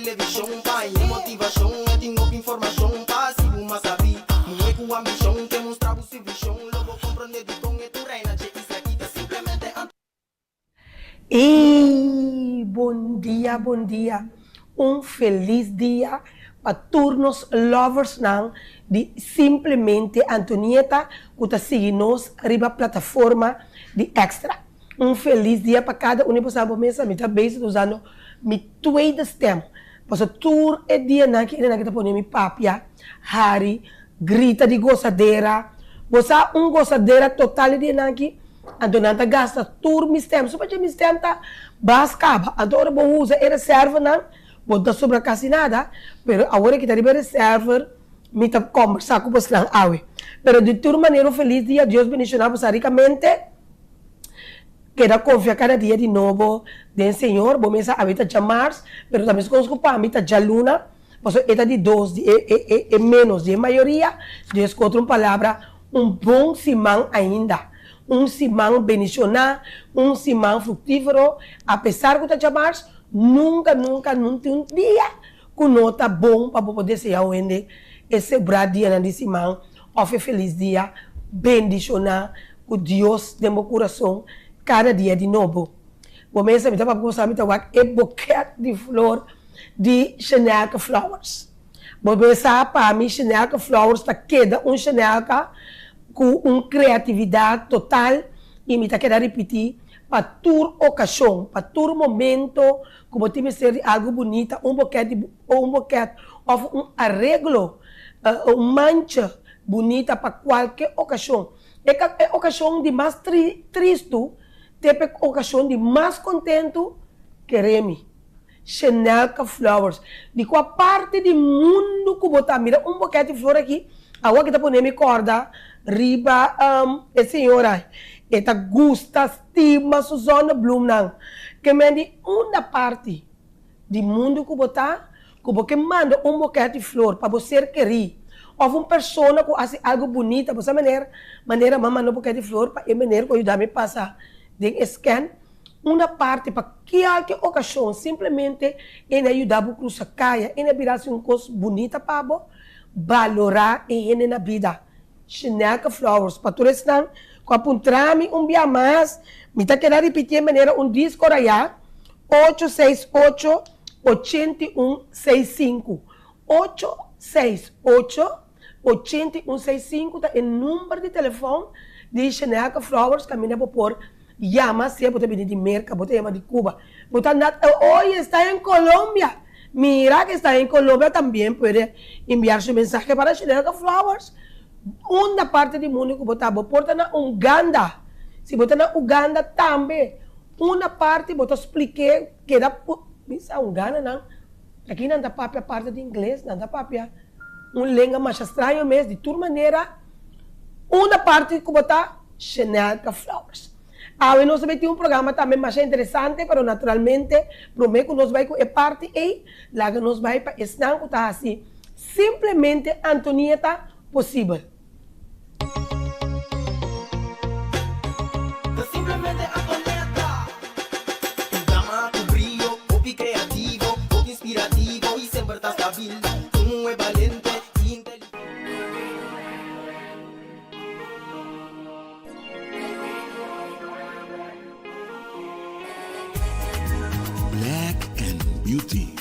televishon pa haña motivashon E tin hopi informashon pa hasi bo mas sabí Muhé ku ambishon ke mustra bo su vishon Lo bo komprondé dikon e tur reina dje isla ki ta simplemente Anto Ey bon dia bon dia un felis dia pa tur nos lovers nan di simplemente Antonieta ku ta sigui nos riba plataforma di Extra un felis dia pa kada un di boso bo mesa mi ta bezig usando mi tweede stem pasobra tur e dianan ki nan ta pone mi papia hari grita di gosadera bo sa un gosadera total e dianan aki anto nan ta gasta tur mi stem so pachi mi stem ta bas caba anto ora bo usa e reservanan bo no ta sobra casi nada pero awor aki ta riba e reserver mi ta combersa cu bosnan awe pero di tur manera un feliz dia Dios bendiciona bosa ricamente keda confia cada dia di nobo den Señor bo mesa awe ta djamars pero ta mescos cu pa mi ta djaluna. Pasobra e ta di dos di e e e e ménos di e mayoria, Dios ku otro un palabra, un bon siman ainda, un siman bendishoná, un siman fruktífero, apesar ku ta djamars, nunka, nunka no tin un dia ku no ta bon pa bo por deseá un hende e sebrá dianan di siman òf e felis dia bendishoná ku Dios den bo kurason kada dia di nobo. Bo mester mi ta papia ku bo sa mi ta wak e boket di flor. Di Shenelka Flowers. Bo be sa pa mi Shenelka Flowers ta keda un Shenelka ku un kreatividat total i mi ta keda ripití pa tur okashon, pa tur momento ku bo tin mester di algu bunita, un boket di un boket òf un areglo, un mancha bunita pa kualke okashon. E e okashon di mas tristu te pa e okashon di mas kontentu, kere mi. Shenelka Flowers, Di kua parti di mundu ku bo ta? Mira un boket di flor aki, awa ki ta pone mi kòrda riba e señora. E ta gusta stima su zònneblumnan. Ke men di unda parti di mundu ku bo ta ku bo ke manda un boket di flor pa bo ser kerí òf un persona ku hasi algu bunita? Bo sa meneer, manera mi a manda un boket di flor pa e meneer ku a yuda mi pasa den e scan. Una parti pa kialke okashon simplemente e na yuda bo krusa kaya, e na bira hasi un kos bunita pa bo, balorá e hende na bida. Shenelka Flowers, pa tur esnan ku a puntra mi un bia mas, mi ta keda ripitié manera un disko rayá, ocho seis ocho, ochenta i un seis sinku. Ocho seis ocho, 81 seis sinku ta e number di telefòn di Shenelka Flowers kaminda bo por yama sea bo ta bini di Merka, bo ta yama di Cuba, bo ta na oye esta en Colombia, mira que esta en Colombia tambien puede enviar su mensahe para Shenelka Flowers unda parte di mundo ku bo ta, bo por ta na Uganda, si bo ta na Uganda tambe unda parti bo ta splik'é keda bisa Uganda nan aki nan ta papia parte di ingles nan ta papia. Un lenga masha straño mes, di tur manera unda parti ku bo ta Shenelka Flowers. Awe nos ta bai tin un programa tambe masha interesante, pero naturalmente prome ku nos bai ku e parti ei, laga nos bai pa esnan ku ta hasi simplemente Antonieta posibel. Ta simplemente Antonieta. Un dama ku brio, hopi kreativo, hopi inspirativo i semper ta stabil. Un muhé balente i inteligente. Black and Beauty.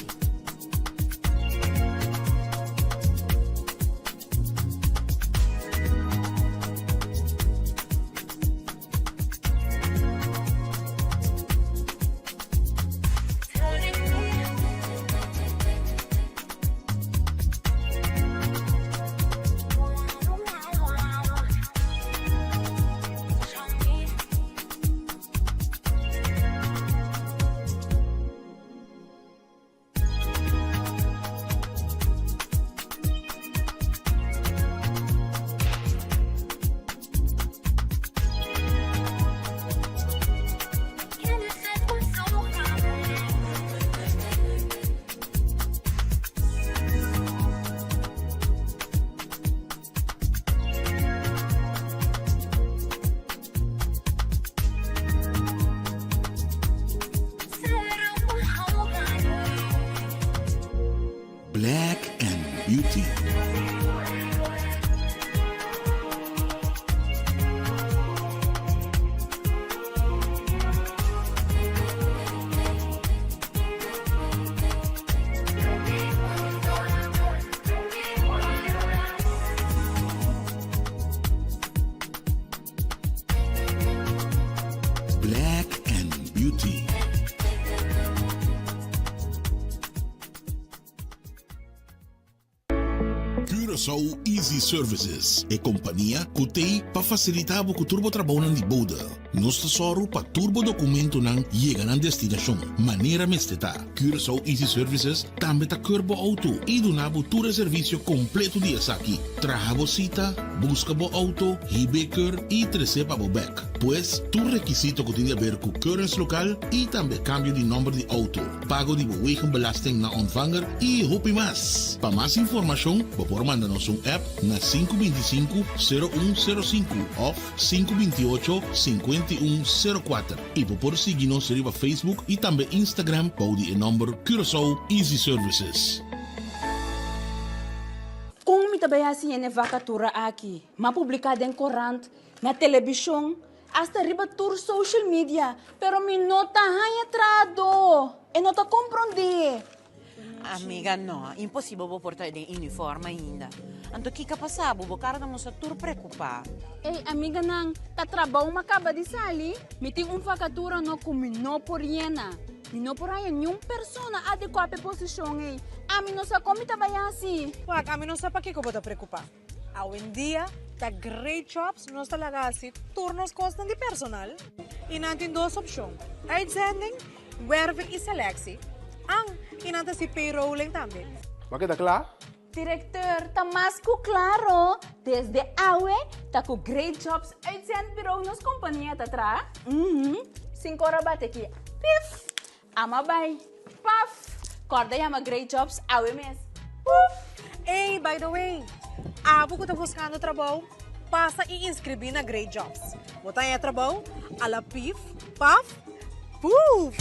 Beauty. Black and Beauty. Curaçao Easy Services, e kompania ku t'ei pa fasilitá bo ku tur bo trabounan di bode. Nos ta sòru pa tur bo dokumentonan yega nan destinashon manera mester ta. Curaçao Easy Services tambe ta keur bo outo i duna bo tur e servisio kompleto di esaki. Traha bo sita, buska bo outo, hib'é keur i tres'é pa bo bèk. Pues, tur rekisito ku tin di aber ku keuringslokaal i tambe kambio di nòmber di outo, pago di bo wegenbelasting na ontvanger i hopi mas. Pa mas informashon bo por manda nos un app na 525 0105 òf 528 5104 i bo por sigui nos riba Facebook i tambe Instagram bou di e nòmber Curaçao Easy Services. Kon mi ta bai hasi hende vakatura aki? M'a publiká den korant, na telebishon, hasta riba tur social media, pero mi no ta haña trahadó. E no ta komprondé. Amiga, no, imposibel bo por ta den uniform ainda. Anto kiko a pasa bo? Bo kara ta mustra tur preokupá. Ey, amiganan, ta trabou m'a kaba di sali. Mi tin un vakatura no ku mi no por yena. Mi no por haña niun persona adekuá pa e posishon ei. Ami no sa kon mi ta bai hasi. Wak, ami no sa pakiko bo ta preokupá. Awendia ta Great Jobs nos ta laga hasi tur nos kosnan di personal i nan tin dos opshon, uitzending, werving i selectie, an i nan ta hasi payrolling tambe. Bo a keda kla? Directeur, ta mas ku klaro, desde awe ta ku Great Jobs Uitzendbureau nos kompania ta traha. Uhum, sin kor a bati aki, pif! Ama bai, paf! Kòrda yama Great Jobs awe mes, puf! Ey, by the way, abo ku ta buskando trabou, pasa i inskribí na Great Jobs. Bo ta haña trabou a la pif, paf, puf!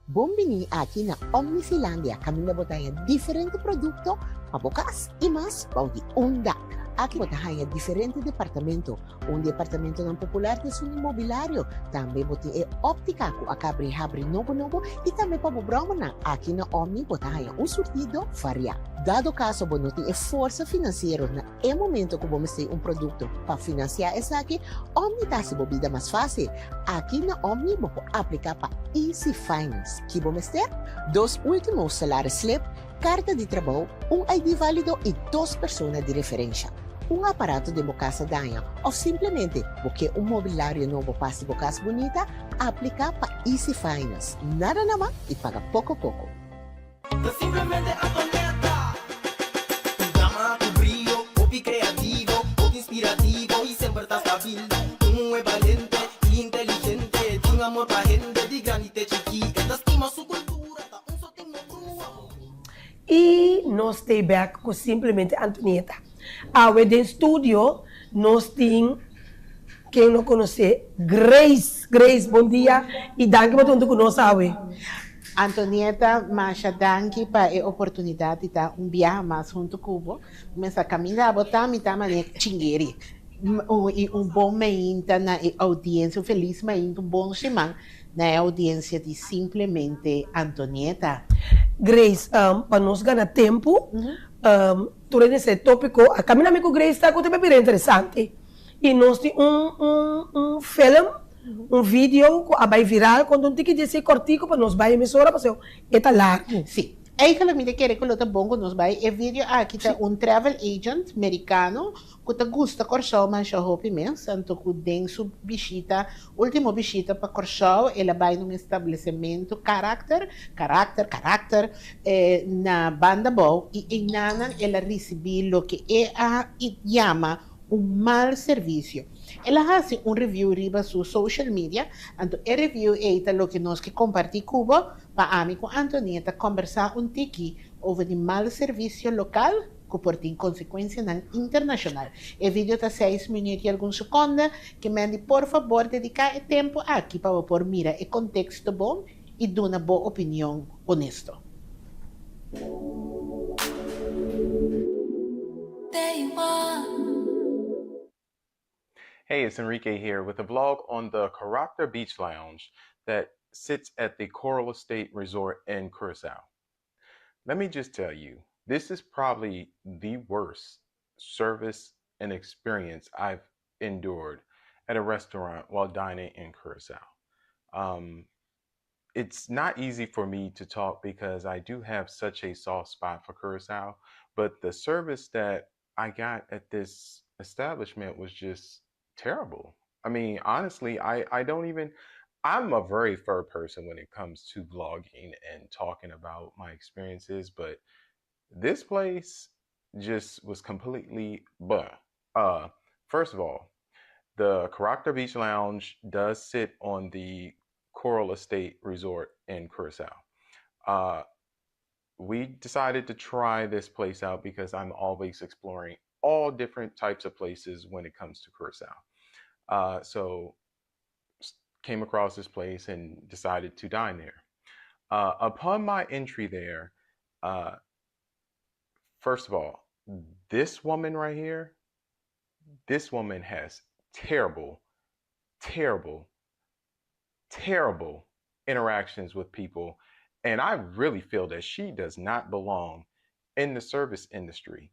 Bon bini aki na Omnifilandia kaminda bo ta haña diferente produkto pa bo kas i mas bou di un dak. Aki bo ta haña diferente departamento. Un di e apartamentonan popular ta esun di mobilario. Tambe bo tin e óptica ku a kabri habri nobo nobo i tambe pa bo bròmernan. Aki na Omni bo ta haña un surtido variá. Dado kaso bo no tin e forsa finansiero na e momento ku bo mester un produkto pa finansiá esaki, Omni ta hasi bo bida mas fásil. Aki na Omni bo por apliká pa Easy Finance. Ki bo mester? Dos último salaris slip, karta di trabou, un ID válido i dos persona di referensha. Un aparato den bo kas a daña òf simplemente bo ke un mobilario nobo pa hasi bo kas bunita? Apliká pa Easy Finance. Nada na man i paga poko poko. Ta simplemente Antonetta. Un dama ku brio, hopi kreativo, hopi inspirativo i semper ta stabil. Un muhé balente i inteligente, tin amor pa hende di grandi te chikí. E ta stima su kultura, ta un sotin no brua. I nos stay back ku simplemente Antonieta. Awe den studio nos tin ken no konosé, Grace. Grace, bon dia i danki pa ta huntu ku nos awe. Antonieta, masha danki pa e oportunidat di ta un biaha mas huntu ku bo. Mester kaminda bo ta, mi ta manera chingeri. I un bon mainta na e oudiensia, un felis mainta, un bon siman na e oudiensia di Simplemente Antonieta. Grace, pa nos gana tempu, tur e nesei topiko, a kaminda mi ku Grace ta ku ta bira interesante. I nos tin un un un film, un video ku a bai viral konta un tiki di esei kòrtiku pa nos bai emisora pasobra e ta largu. Sí. Eigenlijk mi ta kere ku lo ta bon ku nos bai. E video aki ta un travel agent merikano ku ta gusta Kòrsou masha hopi mes, anto ku den su bishita, ultimo bishita pa Kòrsou el a bai na un establesementu karakter, karakter, karakter, na Banda Bou i einanan el a risibí loke e a yama un mal servisio. El a hasi un review riba su social media, anto e review ei ta loke nos ke kompartí ku bo, pa ami ku Antonieta kombersá un tiki over di mal servisio lokal ku por tin konsekuensianan internashonal. E video ta seis minüt i algun sekonde, ke mendi por fabor dediká e tempu aki pa bo por mira e konteksto bon. i duna bo opinion honesto. Hey, it's Enrique here with a vlog on the Karakter Beach Lounge that sits at the Coral Estate Resort in Curacao. Let me just tell you, this is probably the worst service and experience I've endured at a restaurant while dining in Curacao. Um, it's not easy for me to talk because I do have such a soft spot for Curacao, but the service that I got at this establishment was just terrible. I mean, honestly, I, I don't even, I'm a very fair person when it comes to vlogging and talking about my experiences, but this place just was completely buh. Uh, first of all, the Karakter Beach Lounge does sit on the Coral Estate Resort in Curacao. Uh, we decided to try this place out because I'm always exploring all different types of places when it comes to Curacao. Uh, so came across this place and decided to dine there. Uh, upon my entry there, uh, first of all, this woman right here, this woman has terrible, terrible, terrible interactions with people. And I really feel that she does not belong in the service industry.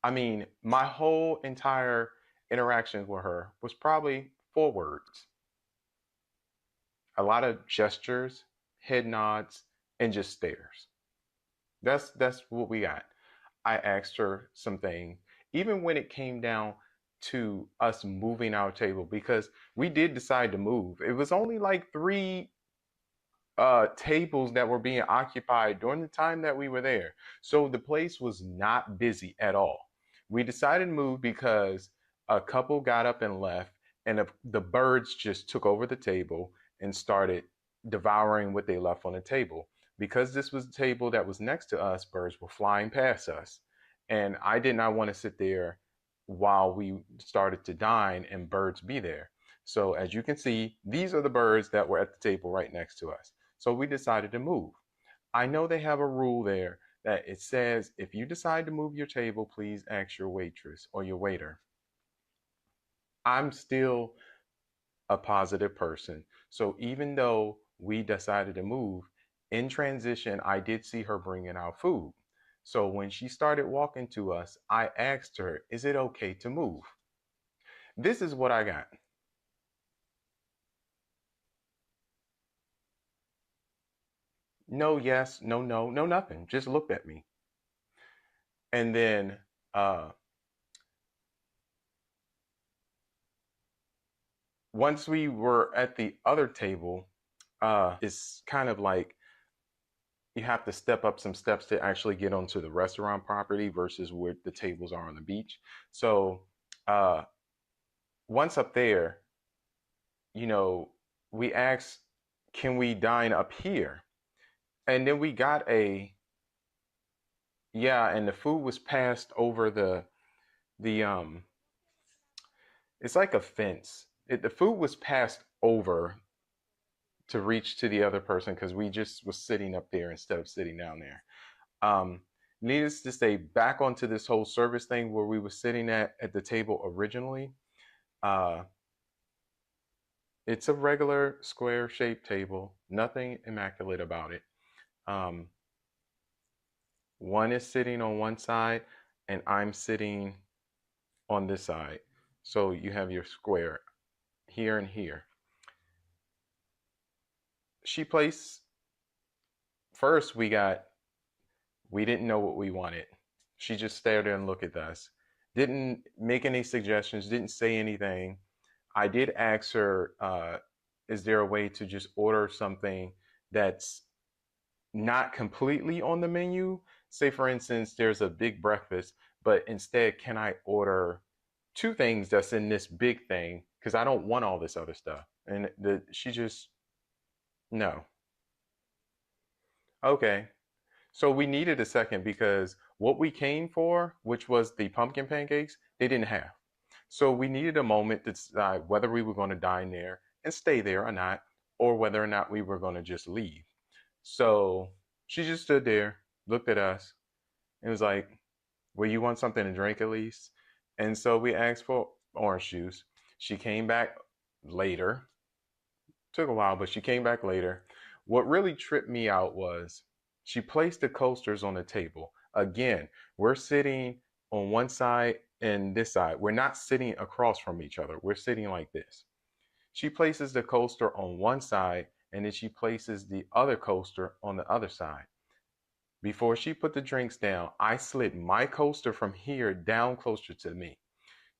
I mean, my whole entire interaction with her was probably four words a lot of gestures, head nods, and just stares. That's that's what we got. I asked her something, even when it came down to us moving our table, because we did decide to move. It was only like three uh, tables that were being occupied during the time that we were there. So the place was not busy at all. We decided to move because a couple got up and left, and the, the birds just took over the table and started devouring what they left on the table. Because this was the table that was next to us, birds were flying past us. And I did not want to sit there while we started to dine and birds be there. So as you can see, these are the birds that were at the table right next to us. So we decided to move. I know they have a rule there that it says if you decide to move your table, please ask your waitress or your waiter. I'm still a positive person. So even though we decided to move, in transition, I did see her bringing out food. So when she started walking to us, I asked her, Is it okay to move? This is what I got. No, yes, no, no, no, nothing. Just looked at me. And then uh, once we were at the other table, uh, it's kind of like you have to step up some steps to actually get onto the restaurant property versus where the tables are on the beach. So uh, once up there, you know, we asked, can we dine up here? And then we got a, yeah, and the food was passed over the, the, um, it's like a fence. It, the food was passed over to reach to the other person because we just was sitting up there instead of sitting down there. Um, needless to say, back onto this whole service thing where we were sitting at at the table originally. Uh, it's a regular square shaped table, nothing immaculate about it. Um, one is sitting on one side and I'm sitting on this side. So you have your square here and here. She placed, first we got, we didn't know what we wanted. She just stared there and looked at us. Didn't make any suggestions, didn't say anything. I did ask her, uh, is there a way to just order something that's not completely on the menu? Say, for instance, there's a big breakfast, but instead, can I order two things that's in this big thing? Because I don't want all this other stuff. And the, she just, no. Okay. So we needed a second because what we came for, which was the pumpkin pancakes, they didn't have. So we needed a moment to decide whether we were going to dine there and stay there or not, or whether or not we were going to just leave. So she just stood there, looked at us, and was like, Well, you want something to drink at least? And so we asked for orange juice. She came back later. Took a while, but she came back later. What really tripped me out was she placed the coasters on the table. Again, we're sitting on one side and this side. We're not sitting across from each other. We're sitting like this. She places the coaster on one side and then she places the other coaster on the other side. Before she put the drinks down, I slid my coaster from here down closer to me.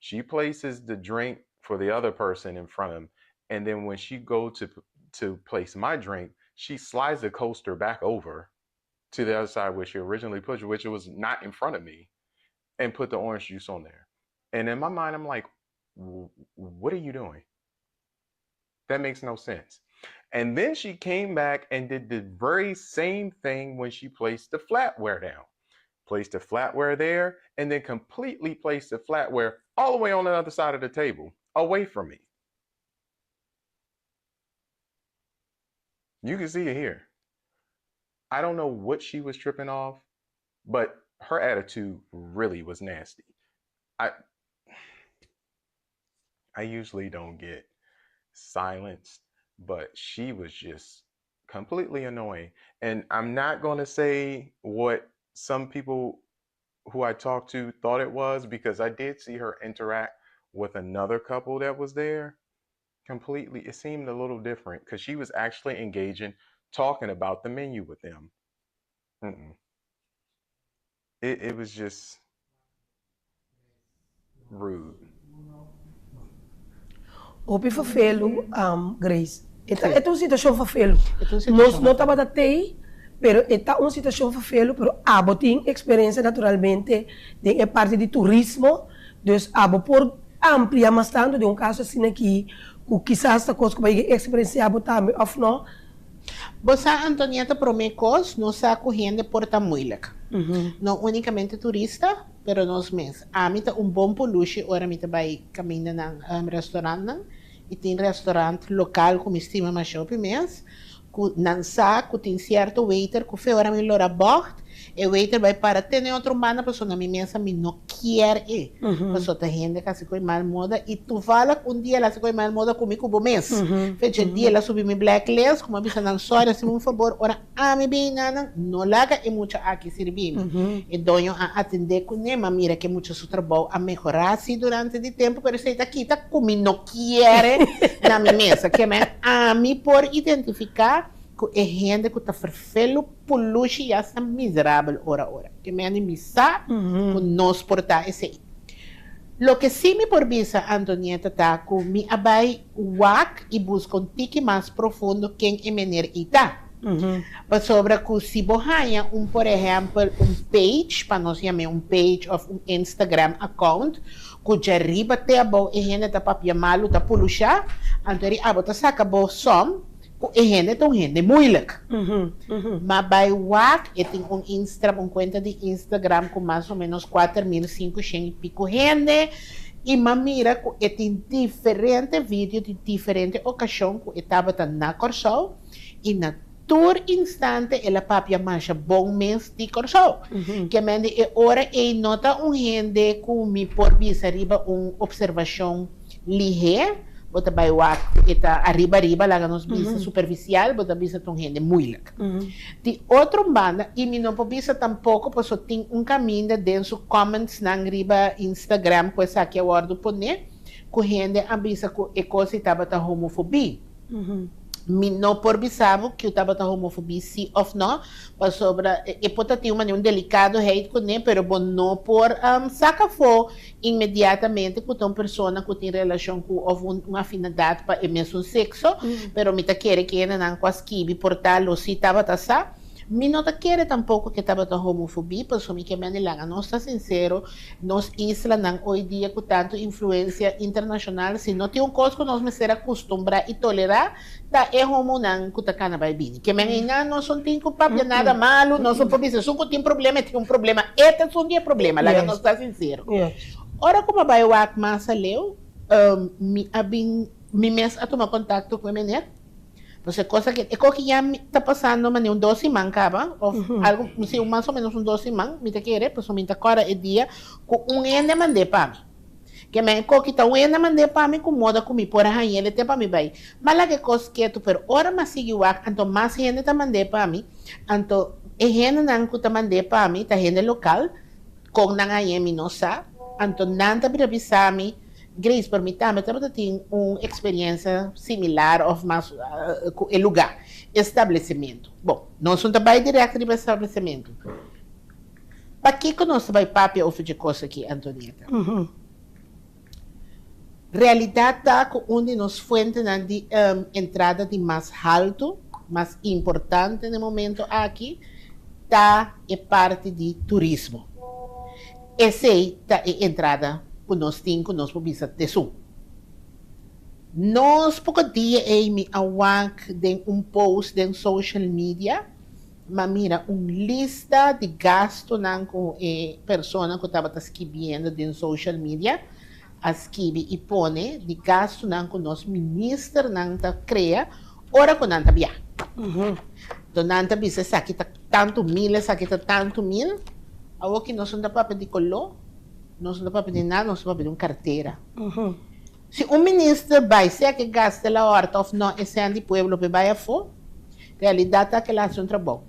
She places the drink for the other person in front of him, and then when she go to to place my drink, she slides the coaster back over to the other side where she originally put it, which it was not in front of me, and put the orange juice on there. And in my mind, I'm like, what are you doing? That makes no sense. And then she came back and did the very same thing when she placed the flatware down. Placed the flatware there and then completely placed the flatware all the way on the other side of the table, away from me. You can see it here. I don't know what she was tripping off, but her attitude really was nasty. I I usually don't get silenced, but she was just completely annoying. And I'm not going to say what some people who I talked to thought it was because I did see her interact with another couple that was there. Completely, it seemed a little different because she was actually engaging, talking about the menu with them. Mm-mm. It, it was just rude. Hopi ferfelu, Grace. E ta e ta un situashon ferfelu. Nos no tabata tei, pero e ta un situashon ferfelu, pero abo tin eksperensia naturalmente den e parti di turismo, dus abo por amplia mas tantu den un kaso asina aki ku kisas ta kos ku bo a yega eksperensiá bo tambe òf no. Bo sa Antonieta promé kos nos sa ku hende por ta moeilijk. No únikamente turista, pero nos mes. Ami ta un bon polushi ora mi ta bai kaminda nan restaurantnan i tin restaurant lokal ku mi stima masha hopi mes ku nan sa ku tin sierto waiter ku fe ora mi lora bògt e waiter bai para tene otro banda pasobra na mi mesa mi no kier e pasobra ta hende ku hasi koe mal moda i toevallig un dia el hasi koe mal moda ku mi ku bo mes fecha dia el a subi mi blacklist ku mi a bisa nan sorry hasi mi un fabor ora Ami bin na nan, no laga e mucha aki sirbi mi. E doño a atendé kuné, m'a mira ku e mucha su trabou a mehorá sí durante di tempu, pero esei ta kita ku mi no kier na mi mesa. Ke men ami por identifiká ku e hende ku ta ferfelu, pulushi i asta miserabel ora ora. Ke men mi sa ku nos por ta esei. Loke sí mi por bisa, Antonieta, ta ku mi a bai wak i buska un tiki mas profundo ken e mener ei ta. Pasobra ku si bo haña un, por ehèmpel, un page, pa nos yam'é un page òf un Instagram account, ku djariba te abou e hende ta papia malu, ta pulushá, anto eri abo ta saka bo sòm ku e hende ta un hende moeilijk. Ma bai wak, e tin un Instra, un kuenta di Instagram ku mas o ménos 4500 i piku hende, i m'a mira ku e tin diferente video di diferente okashon ku e tabata na Kòrsou, i na tur instante el a papia masha bon mes di Kòrsou. Ke men di e ora ei no ta un hende ku mi por bisa riba un opservashon lihé, bo ta bai wak e ta ariba ariba, laga nos bisa superfisial, bo ta bisa ta un hende muilik. Di otro banda, i mi no por bisa tampoko paso tin un kaminda den su commentsnan riba Instagram ku esaki a wòrdu poné, ku hende a bisa ku e kos ei tabata homofobi. Mi no por bisa bo kiu tabata homofobi si of no, pasobra e por ta tin un manera un delicadoheid kuné, pero bo no por saca afó inmediatamente ku ta un persona ku tin relashon ku of un afinidad pa e mesun sexo, pero mi ta kere ku hendenan ku a skibi por ta lo si tabata sa. Mi no ta kere tampoko ku e tabata homofobi, pasobra mi ke mende laga nos ta sincero, Nos islanan hoy dia cu tanto influencia internacional, si no tin un cos cu nos mester a custumbra y tolera, ta e homonan cu ta cana bay bini. Ke men einan nos no tin cu papia nada malo, nos no por bisa esun cu tin problema e tin un problema, e ta esun di e problema, laga nos ta sincero. Ora cu mi a bay wak mas aleu, mi a bin, mi mes a tuma contacto cu e meneer. Pues e kos aki, e koki ya ta pasando manera un dos siman kaba, of algo, si mas o menos un dos siman, mi ta kere, pasobra mi ta kòrda e dia ku un hende a mand'é pa mi. Ke men e koki ta un hende a mand'é pa mi ku moda ku mi por a hañ'é te pa mi bai. M'a laga e kos ketu, pero ora m'a sigui wak, anto mas hende ta mand'é pa mi, anto e hendenan ku ta mand'é pa mi ta hende lokal, kon nan hañ'é mi no sa, anto nan ta bira bisa mi, Grace, pero mi tambe tabata tin un experiencia similar of mas cu e lugar, establecimento. Bon, nos no ta bay direct riba establecimento. Pakico nos ta bay papia over dje cos aki, Antonieta? Realidad ta cu un di nos fuentenan di entrada di mas halto, mas importante na e momento aki, ta e parti di turismo. Esei ta e entrada ku nos tin ku nos por bisa t'esun. Nos poko dia ei mi a wak den un post den social media, m'a mira un lista di gastunan ku e persona ku tabata skibiendo den social media a skibi i pone di gastunan ku nos ministernan ta krea ora ku nan ta biaha. Enton nan ta bisa esaki ta tantu mil, esaki ta tantu mil. Awor ki nos no ta papia di koló, nos no ta papia di nada, nos ta papia di un kartera. Si un minister bai, sea ke gasta la òrta òf nò, e sèn di pueblo p'e bai afó, realidat ta ke el a hasi un trabou.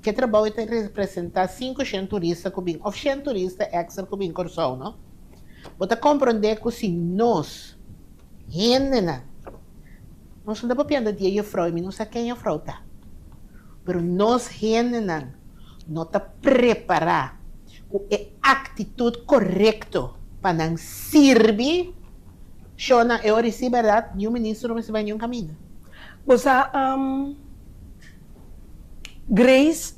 Ke trabou e ta representá 500 turista ku bin òf shen turista èkstra ku bin Kòrsou, no? Bo ta komprondé ku si nos hendenan, nos no ta papiando di e jufrou i mi no sa ken jufrou ta, pero nos hendenan no ta prepará ku e aktitut korekto pa nan sirbi shownan e ora i si bèrdat niun minister no mester bai niun kaminda. Bo sa Grace,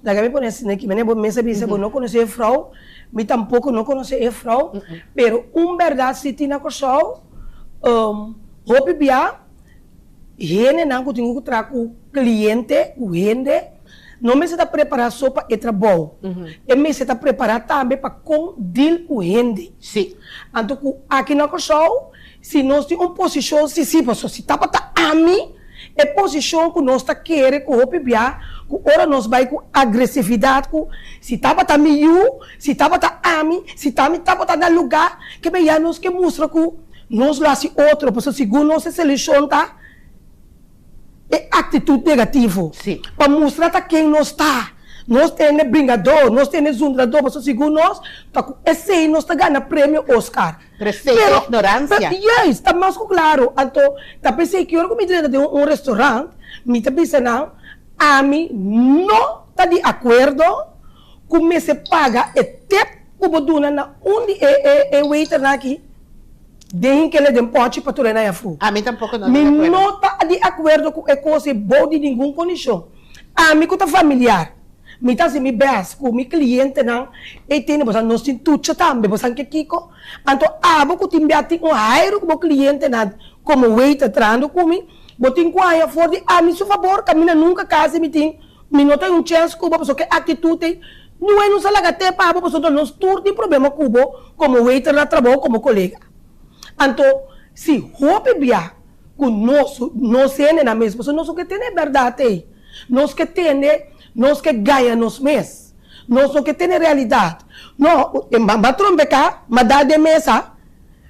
laga mi pone asina aki, manera bo mes a bisa bo no konosé e frou, mi tampoko no konosé e frou, pero un bèrdat si tin na Kòrsou, hopi bia Hendenan ku tin ku traha ku kliente, ku hende, no mester ta prepará so pa e trabou. E mester ta prepará tambe pa kon deal ku hende. Sí. Anto ku aki na Kòrsou, si nos tin un posishon, sí, sí, pasobra si tabata ami, e posishon ku nos ta kere ku hopi bia, ku ora nos bai ku agresividat ku si tabata mi yu, si tabata ami, si ta mi tabata na lugá, ke bia nos ke mustra ku Nos lo hasi otro, pasobra segun nos e solushon ta e aktitut negativo. Sí. Pa mustra ta ken nos ta. Nos tene bringadó, nos tene zundradó, pasobra segun nos ta ku esei nos ta gana premio Oscar. Pero esei ta ignoransia. Pero, juist, ta mas ku klaro. Anto, ta p'esei ki ora ku mi drenta den un restaurant, mi ta bisa nan, ami no ta di akuerdo ku mester paga e tip ku bo duna na un di e e waiternan aki den hinkele den pòchi pa tura nan afó. Ami tampoko no ta di Mi akuerdo. no ta di akuerdo ku e kos ei bou di ningun kondishon. Ami ku ta familiar, mi ta hasi mi bèst ku mi klientenan ei tene boso nos tin tucha tambe, bo sa ke kiko? Anto abo ku tin bia tin un hairu ku bo klientenan komo waiter trahando ku mi, bo tin ku haña for di ami su fabor kaminda nunka kasi mi tin Mi no ta un chèns ku bo pasobra ke aktitut ei nue nos a laga te pa bo pasobra nos tur tin problema ku bo komo waiter na trabou komo kolega. Anto si hopi bia ku nos nos hendenan mes pasobra nos no ke tene e bèrdat ei nos ke tene nos ke gaña nos mes nos no ke tene realidat no e mama trompeká ma da den mesa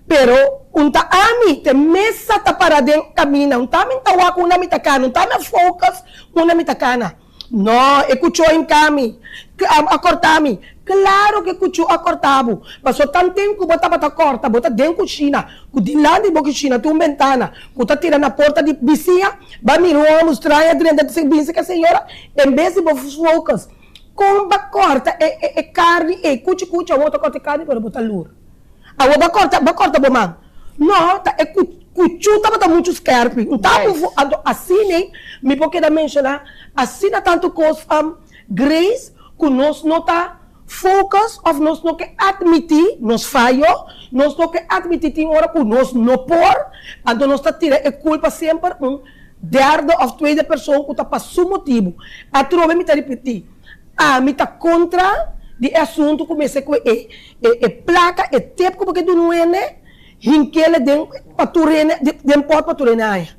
pero un ta ami te mesa ta para den camina un ta mi ta wak unda mi ta cana un ta mi a focus unda mi ta cana no e cuchó a hinca mi a corta mi claro cu e cuchó a corta bo pasobra tanten cu bo tabata corta bo ta den cushina cu dilanti di bo cushina tin un bentana cu ta tira na porta di bisiña ba mira un homo straño a drenta ta binse cu e señora en bes di bo focus con ba corta e carni ey cuchi cuchi awor bo ta corta e carni pero bo ta lur. Awor bo a corta, bo a corta bo man. No, ta e cu cuchu tabata muchu skerpi. Un tapu fu, anto asina mi por keda menciona asina tantu cos Grace cu nos no ta focus of nos no ke admiti nos fayo, nos no ke admiti tin ora cu nos no por, anto nos ta tira e culpa semper un derde of tweede persoon cu ta pa su motibu. Atrobe mi ta ripiti, Ami ta kontra di e asuntu ku mester ku e e plaka, e tep ku bo ke duna un hende, hink'el den pa tur hende, den pòt pa tur hende haña.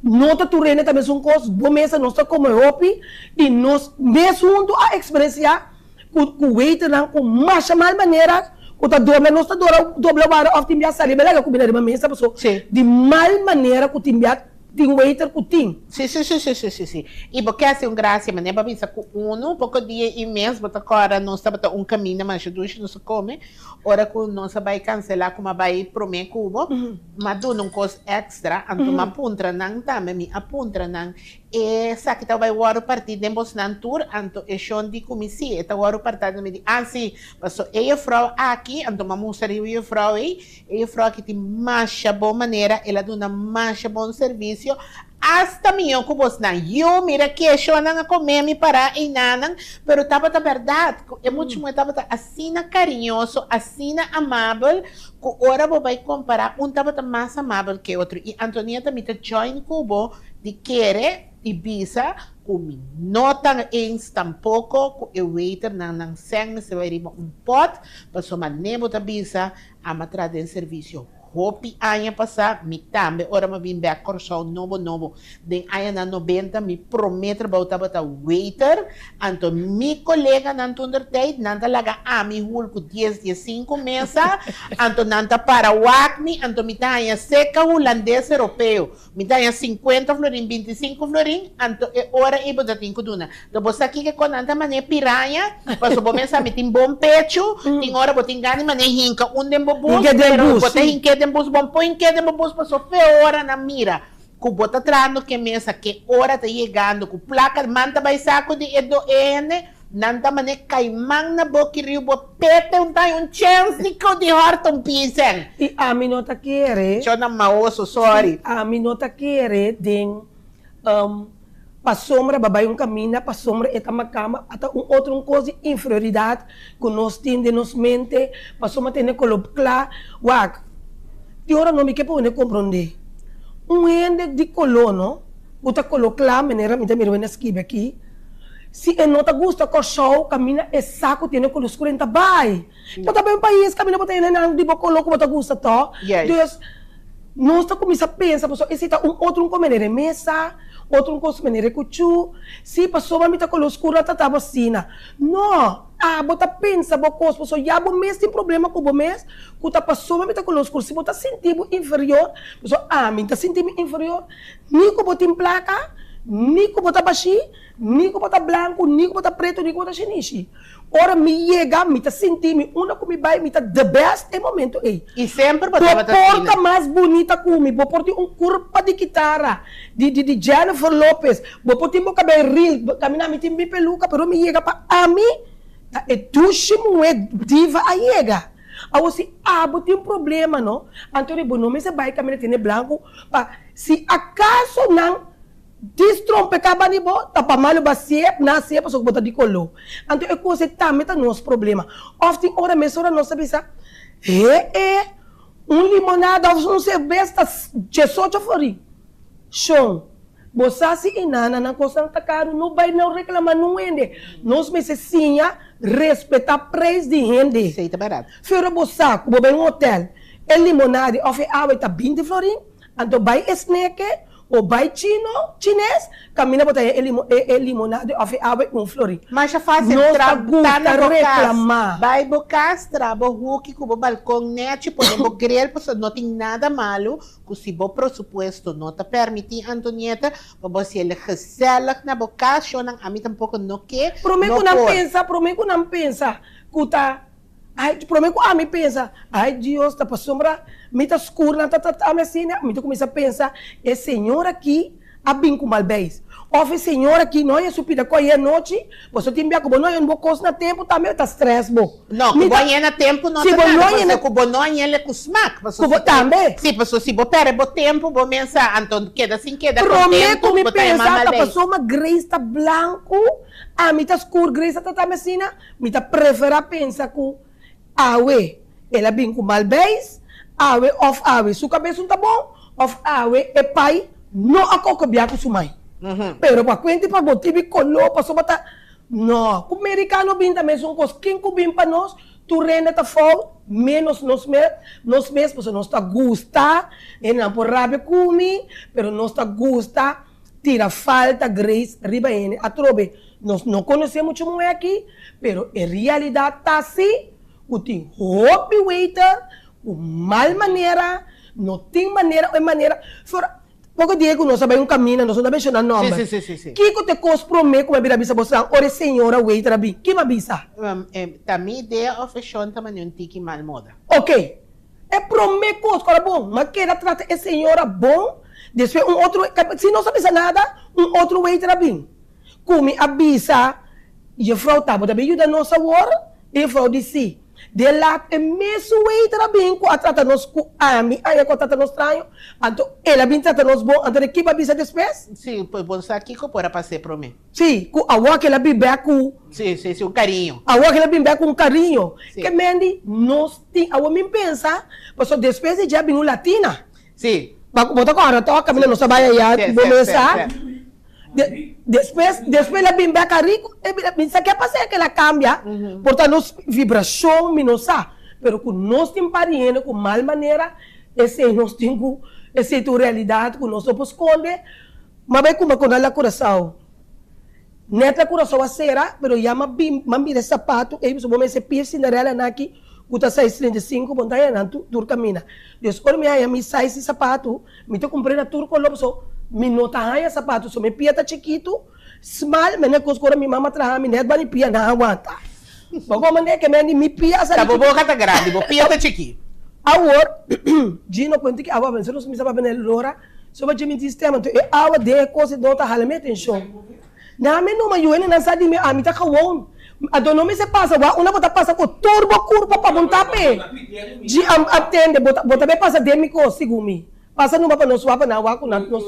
No ta tur hende ta mesun kos, bo mesa nos ta kome hopi i nos mes huntu a eksperensiá ku ku waiternan ku masha mal manera ku ta dobla nos ta dora dobla wara òf tin bia sali bai laga kumida riba mesa paso di mal manera ku tin bia tin waiter ku tin. Si si si si si si si i bo ke hasi un grasia manera bo a bisa ku unu poko dia i mes bo ta kòrda nos tabata un kaminda masha dushi nos a kome ora ku nos a bai kanselá ku mi a bai promé ku bo mi a duna un kos èkstra anto mi a puntra nan tambe mi a puntra nan Esaki ta bai wòrdu partí den bosnan tur? Anto e shon di ku mi, Sí, e ta wòrdu partá den mi. Di, Ah, sí, paso e jefrou aki, anto mi a mustra riba e jefrou ei, e jefrou aki tin masha bon manera, el a duna masha bon servisio, asta mihó ku bosnan. Yu, mira ke e shonnan a komé mi pará einanan, pero tabata bèrdat ku e mucha muhé tabata asina kariñoso, asina amabel, ku ora bo bai kompará, un tabata mas amabel ke otro. I Antonieta, mi ta join ku bo Di kere i bisa ku mi no ta eens tampoko ku e waiternan nan sèn mester bai riba un pòt, pasobra manera bo ta bisa ama traha den servisio hopi aña pasá, mi tambe ora mi a bin bèk Kòrsou nobo nobo den añanan nobenta mi promé trabou tabata waiter, anto mi koleganan toentertijd nan ta laga ami hul ku dies diesinku mesa, anto nan ta para wak mi, anto mi ta haña seka hulandes europeo. Mi ta haña sinkuenta florin, bintisinku florin, anto e ora ei bo ta tin ku duna. Anto bo sa kiko kon nan ta manera piraña, pasobra bo mester sa mi tin bon pechu, tin ora bo tin gana di manera hinka un den bo bus, Hink'é den pero bus, bo ta sí. hink'é den bus, bo no por hink'é den bo bus pasobra fe ora nan mira ku bo ta trahando ku e mesa, ke ora ta yegando ku plaka, man ta bai saku di e do e hende, Nan ta mane caiman na boki riu bo pete un tayo un chens di cu di horta un pisen. I ami no ta kere. Chona maoso sorry. Si ami no ta kere den pasobra ba bai un caminda pasobra e ta macamba ata un otro un cos di inferioridad cu nos tin den nos mente pasobra tene colo cla wak tin ora no mi ke pone compronde un hende di colo no cu ta colo cla manera mi ta mira wende a skibi aki. Si e no ta gusta Kòrsou, kaminda e sa ku tene koló skur en ta bai. Bo ta bai un pais kaminda bo ta hende nan di bo koló ku bo ta gusta tò. Dus nos ta kuminsá pensa pasobra esei ta un otro un ku manera e mesa, otro un kos manera e kuchú. Si pasobra mi ta koló skur nan ta trata bo asina. No, abo ta pensa bo kos pasobra ya bo mes tin problema ku bo mes ku ta pasobra mi ta koló skur. Si bo ta sinti bo inferior, pasobra ami ta sinti mi inferior, Ni ku bo tin plaka, ni ku bo ta bashí, ni ku bo ta blanku, ni ku bo ta pretu, ni ku bo ta shinishi. Ora mi yega, mi ta sinti mi unda ku mi bai, mi ta the best e momento ei. I semper bo Bo tabata por ta asina. mas bunita ku mi, bo por tin un kurpa di kitara, di di di Jennifer Lopez, bo por tin bo kabei ril, kaminda mi tin mi peluka, pero mi yega pa ami ta e dushi muhé diva a yega. Awor si abo tin problema no, anto di bo no mester bai kaminda tene blanku pa si akaso nan distrompeka bani bo ta pa malu ba siep nan siep pasobra bo ta di kolo. Anto e kos ei tambe ta nos problema. Of tin ora mesora nos ta bisa he e un limonada of un serbes ta diesocho florin. Shon, bo sa si e nana nan kosnan ta karu no bai no reklama nun hende. Nos mester siña respeta preis di hende. Esei ta bèrdat. Fero bo sa ku bo bai un hotel e limonade of e awa ta binti florin, anto bai e sneke o bai chino, chines, kaminda bo ta haña e limo e limonade of e awa un florin. Masha fásil, Nos tra ta ta gusta na bo kas, reklamá. bai bo kas, tra bo huki ku bo balkon nèchi, pone bo grel pasobra no tin nada malu Ku si bo presupuesto no ta permití, Antonieta, pa bo hasiel gezellig na bo kas, shownan ami tampoko no ke, Promé no ku nan por. pensa, promé ku nan pensa ku ta, ai, promé ku ami pensa, ai Dios, ta pasobra mi ta skur, nan ta trata mi asina, mi ta kuminsá pensa, e señor aki a bin ku mal beis. Òf e señor aki no haña su pida ku ayer nochi, boso tin bia ku bo no haña bo kos na tempu tambe ta stress bo. No, ku Mi bo ta haña na tempu no Si ta bo no nada, haña pasobra na ku bo no haña le ku smak, pasobra Ku bo si te tambe. Si, pasobra si bo pèrdè bo tempu, bo mensa anto keda sin keda Promé kontentu, ku mi bo ta haña pensa mal ta beis. pasobra Grace ta blanku, ami ta skur, Grace ta trata mi asina, mi ta preferá pensa ku Awe el a bin ku mal beis, awe òf awe su kabes un ta bon, òf awe e pai no a kokobia ku su mai. Pero pa kuenti pa bo tibi koló pasobra ta no, ku merikano bin ta mesun kos, ken ku bin pa nos? Tur hende ta fout, menos nos mes, nos mes pasobra nos ta gusta, hendenan por rabia ku mi, pero nos ta gusta tira falta grace riba hende. Atrobe, nos no konosé muchu muhé aki, pero e realidat ta si ku tin hopi waiter ku mal manera, no tin manera o e manera, for Poko dia ku nos a bai un kaminda, nos no ta menshoná nòmber. Sí, sí, sí, sí. Kiko ta e kos promé ku mi a bira bisa bosonan ora e señora waiter a bin? Ki mi a bisa? Ta mi idea òf e shon ta manera un tiki mal moda? Oke. E promé kos ku ora bon, mi a keda trata e señora bon, despues un otro, si nos a bisa nada, un otro waiter a bin. Ku mi a bisa, Jefrou ta bo ta bin yuda nos awor? E jefrou di sí. De lat e mesun waiter a bin ku a trata nos ku ami aña ku a trata nos straño, anto el a bin trata nos bon, anto de ki bo a bisa despues? Sí, pues bo sa kiko por a pas'é promé. Sí, ku awor ku el a bin bèk ku. Sí, sí, sí, un kariño. Awor ku el a bin bèk ku un kariño. Sí. Ke Mandy, nos tin, awor mi pensa, pasobra despues di dje a bin un latina. Sí. Bo ta kòrda tòg kaminda nos a bai ayá Sí, bo sí, mes sí, sa? sí. Despues, despues el a bin bek ariba, e bira mi sa ke a pasa ke el a kambia, por ta nos vibrashon mi no sa, pero ku nos tin pariente ku mal manera, esei nos tin ku, esei ta un realidat ku nos no por skonde, m'a bai kuma ku nan la Curaçao, nèt la Curaçao a sera, pero ya m'a bin, m'a mira e sapatu ei, pasobra bo mester pia Cinderella nan aki ku ta size 35, bo no ta haña nan tur kaminda, des ora mi haña mi size di sapatu, Mi ta kumpr'é na tur koló paso mi no ta haña sapatu so mi pia ta chikitu, smal, mene kos ku ora mi mama traha mi nèt bani pia nan a wanta. Bo komo manera ke men di mi pia a sali Ta bo chikí. boka ta grandi, bo pia ta chikí. Awor, Gino kuenta ki awa avansa nos kuminsá papia na e lora soba dje mi tin stema anto e awa den e kos no ta hala mi atenshon. Nan mi numa yu hende nan sa di mi ami ta gewoon. Anto no mester pasa wak unda bo ta pasa ku tur bo kurpa pa bon tape. Dji am a tende bo ta bo ta be pasa den mi kos segun mi. Pasa numa pa nos wak pa nan wak ku nan nos.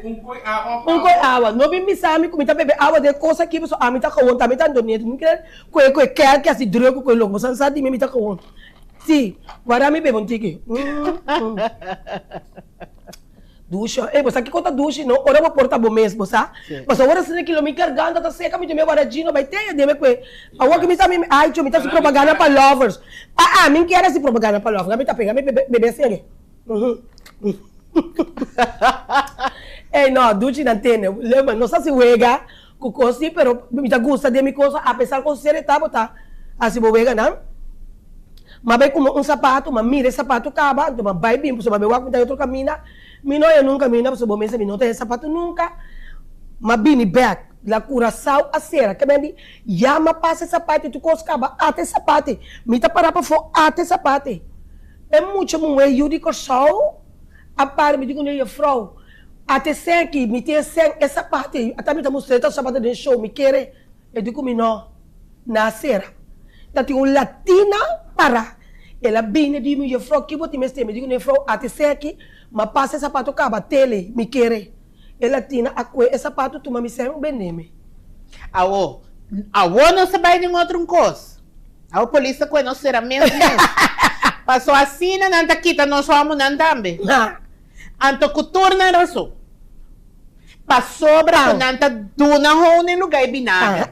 Un koi awa. No bin bisa mi ku mi ta bebe awa den kos aki pasobra ami ta gewoon tambe ta Antonieta. Mi kere ku e ku e kèlki asi druk ku e loko. Bo sa sa di mi mi ta gewoon. Si, wara mi bebe un tiki. Dushi, ey bo sa kiko ta dushi no, ora bo por ta bo mes, bo sa. Pasobra ora asina kilo mi garganta ta seka mi tin mi wara Gino bai te debe kue. Awor ki mi sa mi ay cho mi ta hasi propaganda pa lovers. Ah ah mi kier hasi propaganda pa lovers, mi ta pega mi bebe asina ke. Ey no, dushi nan tene, lema nos hasi wega ku kos si pero mi ta gusta den mi kos apesar ku sere ta bo ta hasi bo weganan. M'a bai kume un sapatu, m'a mira e sapatu kaba, anto m'a bai bin pasobra m'a bai wak mi ta otro kaminda, mi no haña nunka kaminda pasobra bo mester mi no ta haña sapatu nunka. M'a bini bèk, la Curacao a sera, ke men di, ya m'a pasa e sapatu i tur kos kaba, ata e sapatu, mi ta pará pafó, ata e sapatu. E mucha muhé yu di Kòrsou a para mi di kuné, Jefrou, ata e sèn aki, mi tin e sèn, e sapatu ei, ata mi ta mustra e ta sapatu den show, mi kere. E di ku mi no. Na sera. Ta tin un latina para. El a bini di mi, Jefrou, ki bo tin mester? Mi di ku Jefrou, ate seki, ma pasa e sapato kaba, tele, mi kere. E latina a kue e sapato, tuma mi sèn, bende mi. Awo, awo nos ta bai den otro un kos. Awo polis ta kue nos sera mes mes. Paso asina nan ta kita nos homonan tambe. Anto ku tur nan rason. Pasobra ku nan ta duna honen lugá e binager.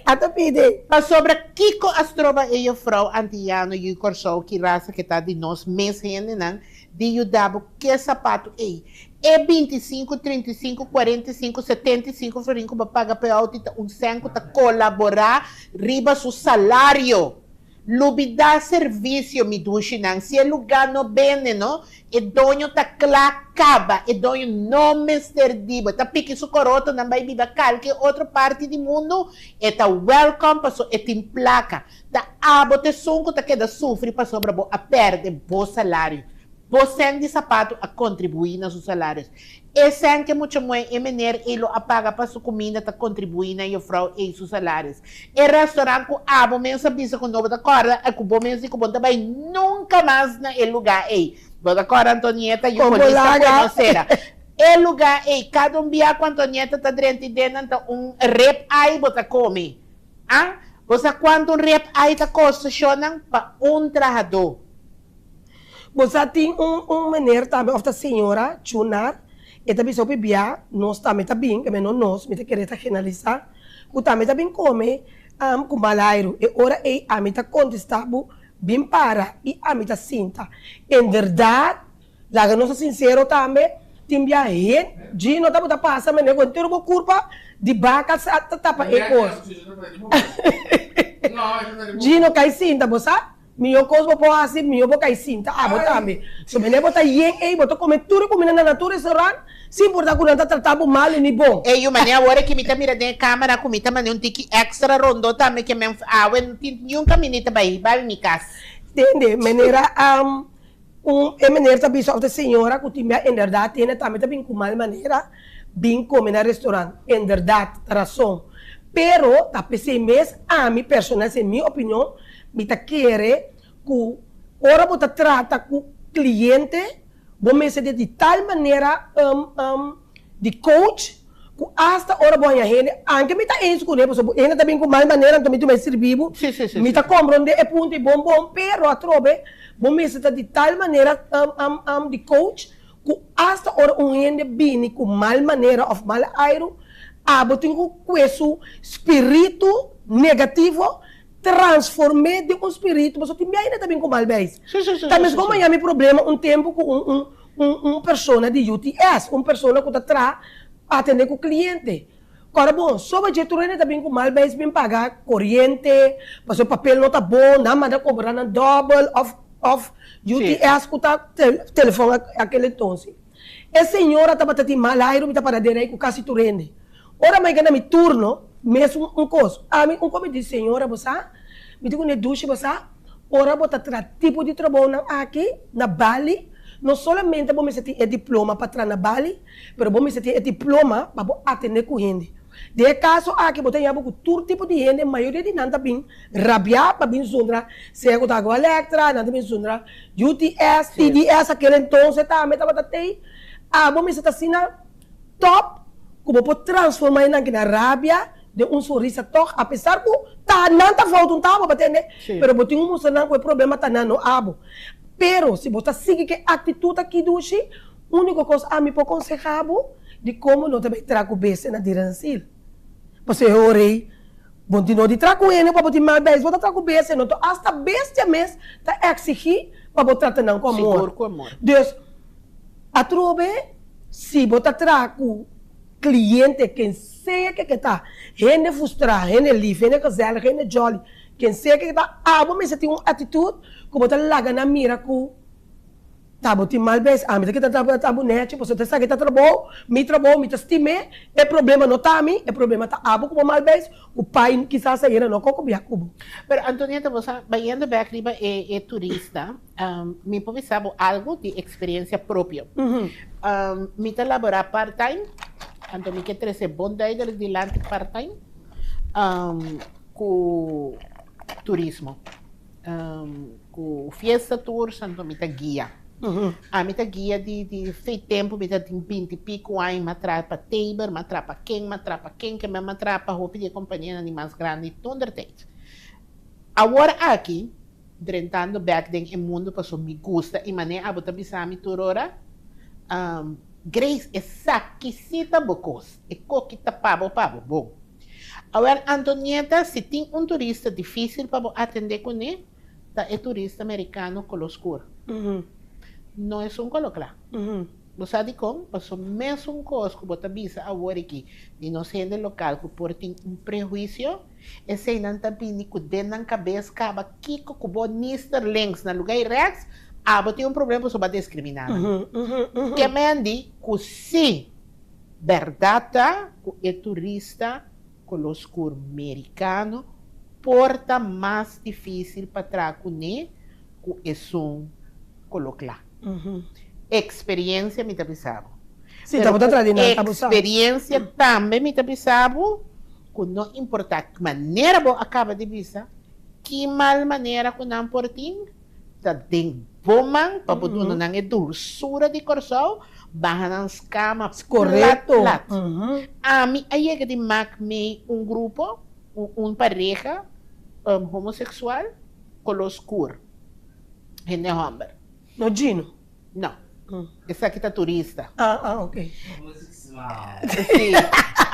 A ta pidi. Pasobra kiko a stroba e jufrou antiyano yu Kòrsou ki rasa ke ta di nos mes hendenan di yuda bo ke sapatu ei? E 25, 35, 45, 75 florin ku bo paga pa e outo ta un sèn ku ta kolaborá riba su salario. Lubidá servisio, mi dushinan. Si e lugá no bende, no, e doño ta kla kaba. E doño no mester di bo. E ta piki su korotonan bai biba kalke otro parti di mundu. E ta wèlkòm paso e tin plaka. Ta abo ta esun ku ta keda sufri pasobra bo a pèrdè bo salario. Bo sèn di sapatu a kontribuí na su salarios. E sèn ke mucha muhé e mener ei lo a paga pa su kuminda ta kontribuí na jufrou ei su salarios. E restaurant ku abo mes a bisa ku no bo ta kòrda i ku bo mes di ku bo no ta bai nunka mas na e lugá ei. Bo ta kòrda Antonieta yu Kon bo polis ta laga? konosera. E lugá ei, kada un bia ku Antonieta ta drenta i den nan ta un rib eye bo ta kome. A? Bo sa kuantu un rib eye ta kosta shonnan? Pa un trahadó. Bo sa tin un un meneer tambe of ta señora Chunar e ta bisa hopi bia nos tambe ta bin, no nos, mi ta kere ta generalisa, ku tambe ta bin kome ku mal airu. E ora ei ami ta kontestá bo, Bin para i ami ta sinta. Inderdat, laga nos ta sinsero tambe, tin bia hende dji no tabata pasa manera ku entero bo kurpa di baka sa ta tapa e kos. Dji no kai sinta, bo sa? Mihó kos bo por hasi, mihó bo kai sinta abo tambe. So mene bo ta yen ei, bo ta kome tur e kumida na nan tur restaurant, sin importá ku nan ta tratá bo malu ni bon. Ey yu mane awor aki mi ta mira den e camera ku mi ta mane un tiki extra rondo tambe ke men awe no tin niun caminita bay bay mi cas. Tende, manera un e meneer ta bisa of ta señora ku tin bia inderdaad tene tambe ta bin ku mal manera bin kome na restaurant. Inderdaad, ta rason. Pero ta p'esei mes ami personal, esei mi opinion, Mi ta kere ku ora bo ta trata ku kliente, bo mester di di tal manera di coach ku asta ora bo haña hende, anke mi ta eens kuné pasobra bo hende ta bin ku mal manera anto mi tuma e sirbi bo, mi ta komprondé e punto i bon bon, pero atrobe bo mester ta di tal manera di coach ku asta ora un hende bini ku mal manera òf mal airu, abo tin ku kue su spiritu negativo Transform'é den un spiritu, pasobra tin bia hende ta bin ku mal beis. Ta meskos maña mi problema un tempu ku un un un un persona di UTS, un persona ku ta traha atendé ku kliente. Kòrda bon, soba dje tur hende ta bin ku mal beis bin paga koriente, pasobra papel no ta bon, nan manda kobra nan dòbel òf òf UTS ku ta telefòn akel entonces. E señora tabata tin mal airu, mi ta para den rei ku kasi tur hende. Ora mi a yega na mi turno, mesun un kos. Ami un kos mi di, Señora, bo sa? Mi di kuné, Dushi, bo sa? Ora bo ta traha tipo di trabounan aki na Bali, no solamente bo mester tin e diploma pa traha na Bali, pero bo mester tin e diploma pa bo atendé ku hende. Den e kaso aki bo ta haña bo ku tur tipo di hende, mayoria di nan ta bin rabiá pa bin zundra sea ku ta Agua Electra, nan ta bin zundra UTS, TDS, akel entonces tambe tabata tei. Abo mester ta asina. Top ku bo por transforma e nan kina rabia den un sonrisa tog apesar ku ta nan ta fout un ta abo bo tende pero bo tin ku mustra nan ku e problema ta nan no abo pero si bo ta sigui ku e aktitut aki dushi uniko kos ami por konseha bo di komo no ta bai tra ku bestia na diransil pasobra e ora ei bo tin no di tra ku hende pa bo tin mal beis bo ta tra ku bestia no asta bestia mes ta eksigi pa bo trata nan ku amor dus Atrobe, si bo ta traha ku kliente, ken sea ke ke ta, hende frustrá, hende lif, hende gezellig, hende jolly, ken sea ke ke ta, abo mester tin un atitut ku bo ta laga nan mira ku ta bo tin mal bes. Ami ta kita ta bo nèchi pasobra ta esaki ta trabou, mi trabou, mi ta stim'é, e problema no ta ami, e problema ta abo ku bo mal bes, ku pai kisas ayera no koko bia ku bo. Pero Antonieta, bo sa, bayendo bèk riba e turista, Mi por bisa bo algu di eksperensia propio. Mi ta laborá part-time, anto mi ke trese bon duidelijk dilanti part-time ku turismo, ku fiesta tours, anto mi ta guia. Ami ta guia di di fei tempu mi ta tin binti piku aña, mi a traha pa Taber, mi a traha pa ken, mi a traha pa ken, ke mi a traha pa hopi di e kompanianan di mas grandi toentertijd. Awor aki drentando bek den e mundo paso mi gusta y mane abo ta bisa mi tur ora, Grace esaki si ta bo cos, e coki ta pa bo pa bo bon. Awel Antonieta si tin un turista dificil pa bo atende cune ta e turista mericano colo scur, no esun colo cla. Bo sa dikon? Paso mesun kos ku bo ta bisa awor aki di nos hende lokal ku por tin un prehuisio, eseinan ta bini ku den nan kabes kaba kiko ku bo nister links na luga i rèks, abo tin un problema pasobra bo a diskriminá nan. Ke men di ku si bèrdat ta ku e turista koló skur merikano por ta mas difísil pa traha kuné ku esun koló kla. Experiencia mi ta bisa bo. Sí, ta bo ta traha di nan, ta bo sa. Experiencia tambe mi ta bisa bo cu no importa ki manera bo a caba di bisa, ki mal manera cu nan por tin, ta den bo man pa bo duna nan e dulsura di Corsou, baha nan scama plat plat. Ami a yega di mak mee un grupo, un pareha homosexual, color scur, hende homber. No Gino? No. Esaki ta turista. Ah, ah, ok. Sí.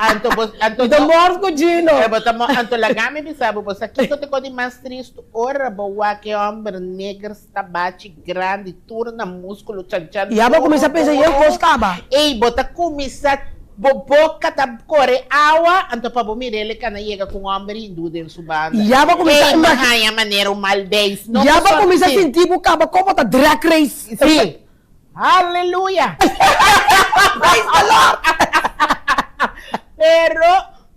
Anto bo, anto Mi ta no- mors ku Gino. Eh, bo ta mo- anto laga mi bisa bo, bo sa kiko te kos di mas tristu ora bo wak e hòmber neger stabachi grandi tur na múskulo chan chan Ya bo duru kuminsá pensa yen duru. kos kaba. Ey, bo ta kuminsá bo boka ta kore awa, anto pa bo mir'el e kana yega ku un hòmber hindú den su banda. Ya bo kuminsá Ey, mi imagi- haña manera un mal beis. No Ya bo pasobra- kuminsá sí. sinti bo kaba kon bo ta drag race. Sí. Haleluya! Praise the Lord! Pero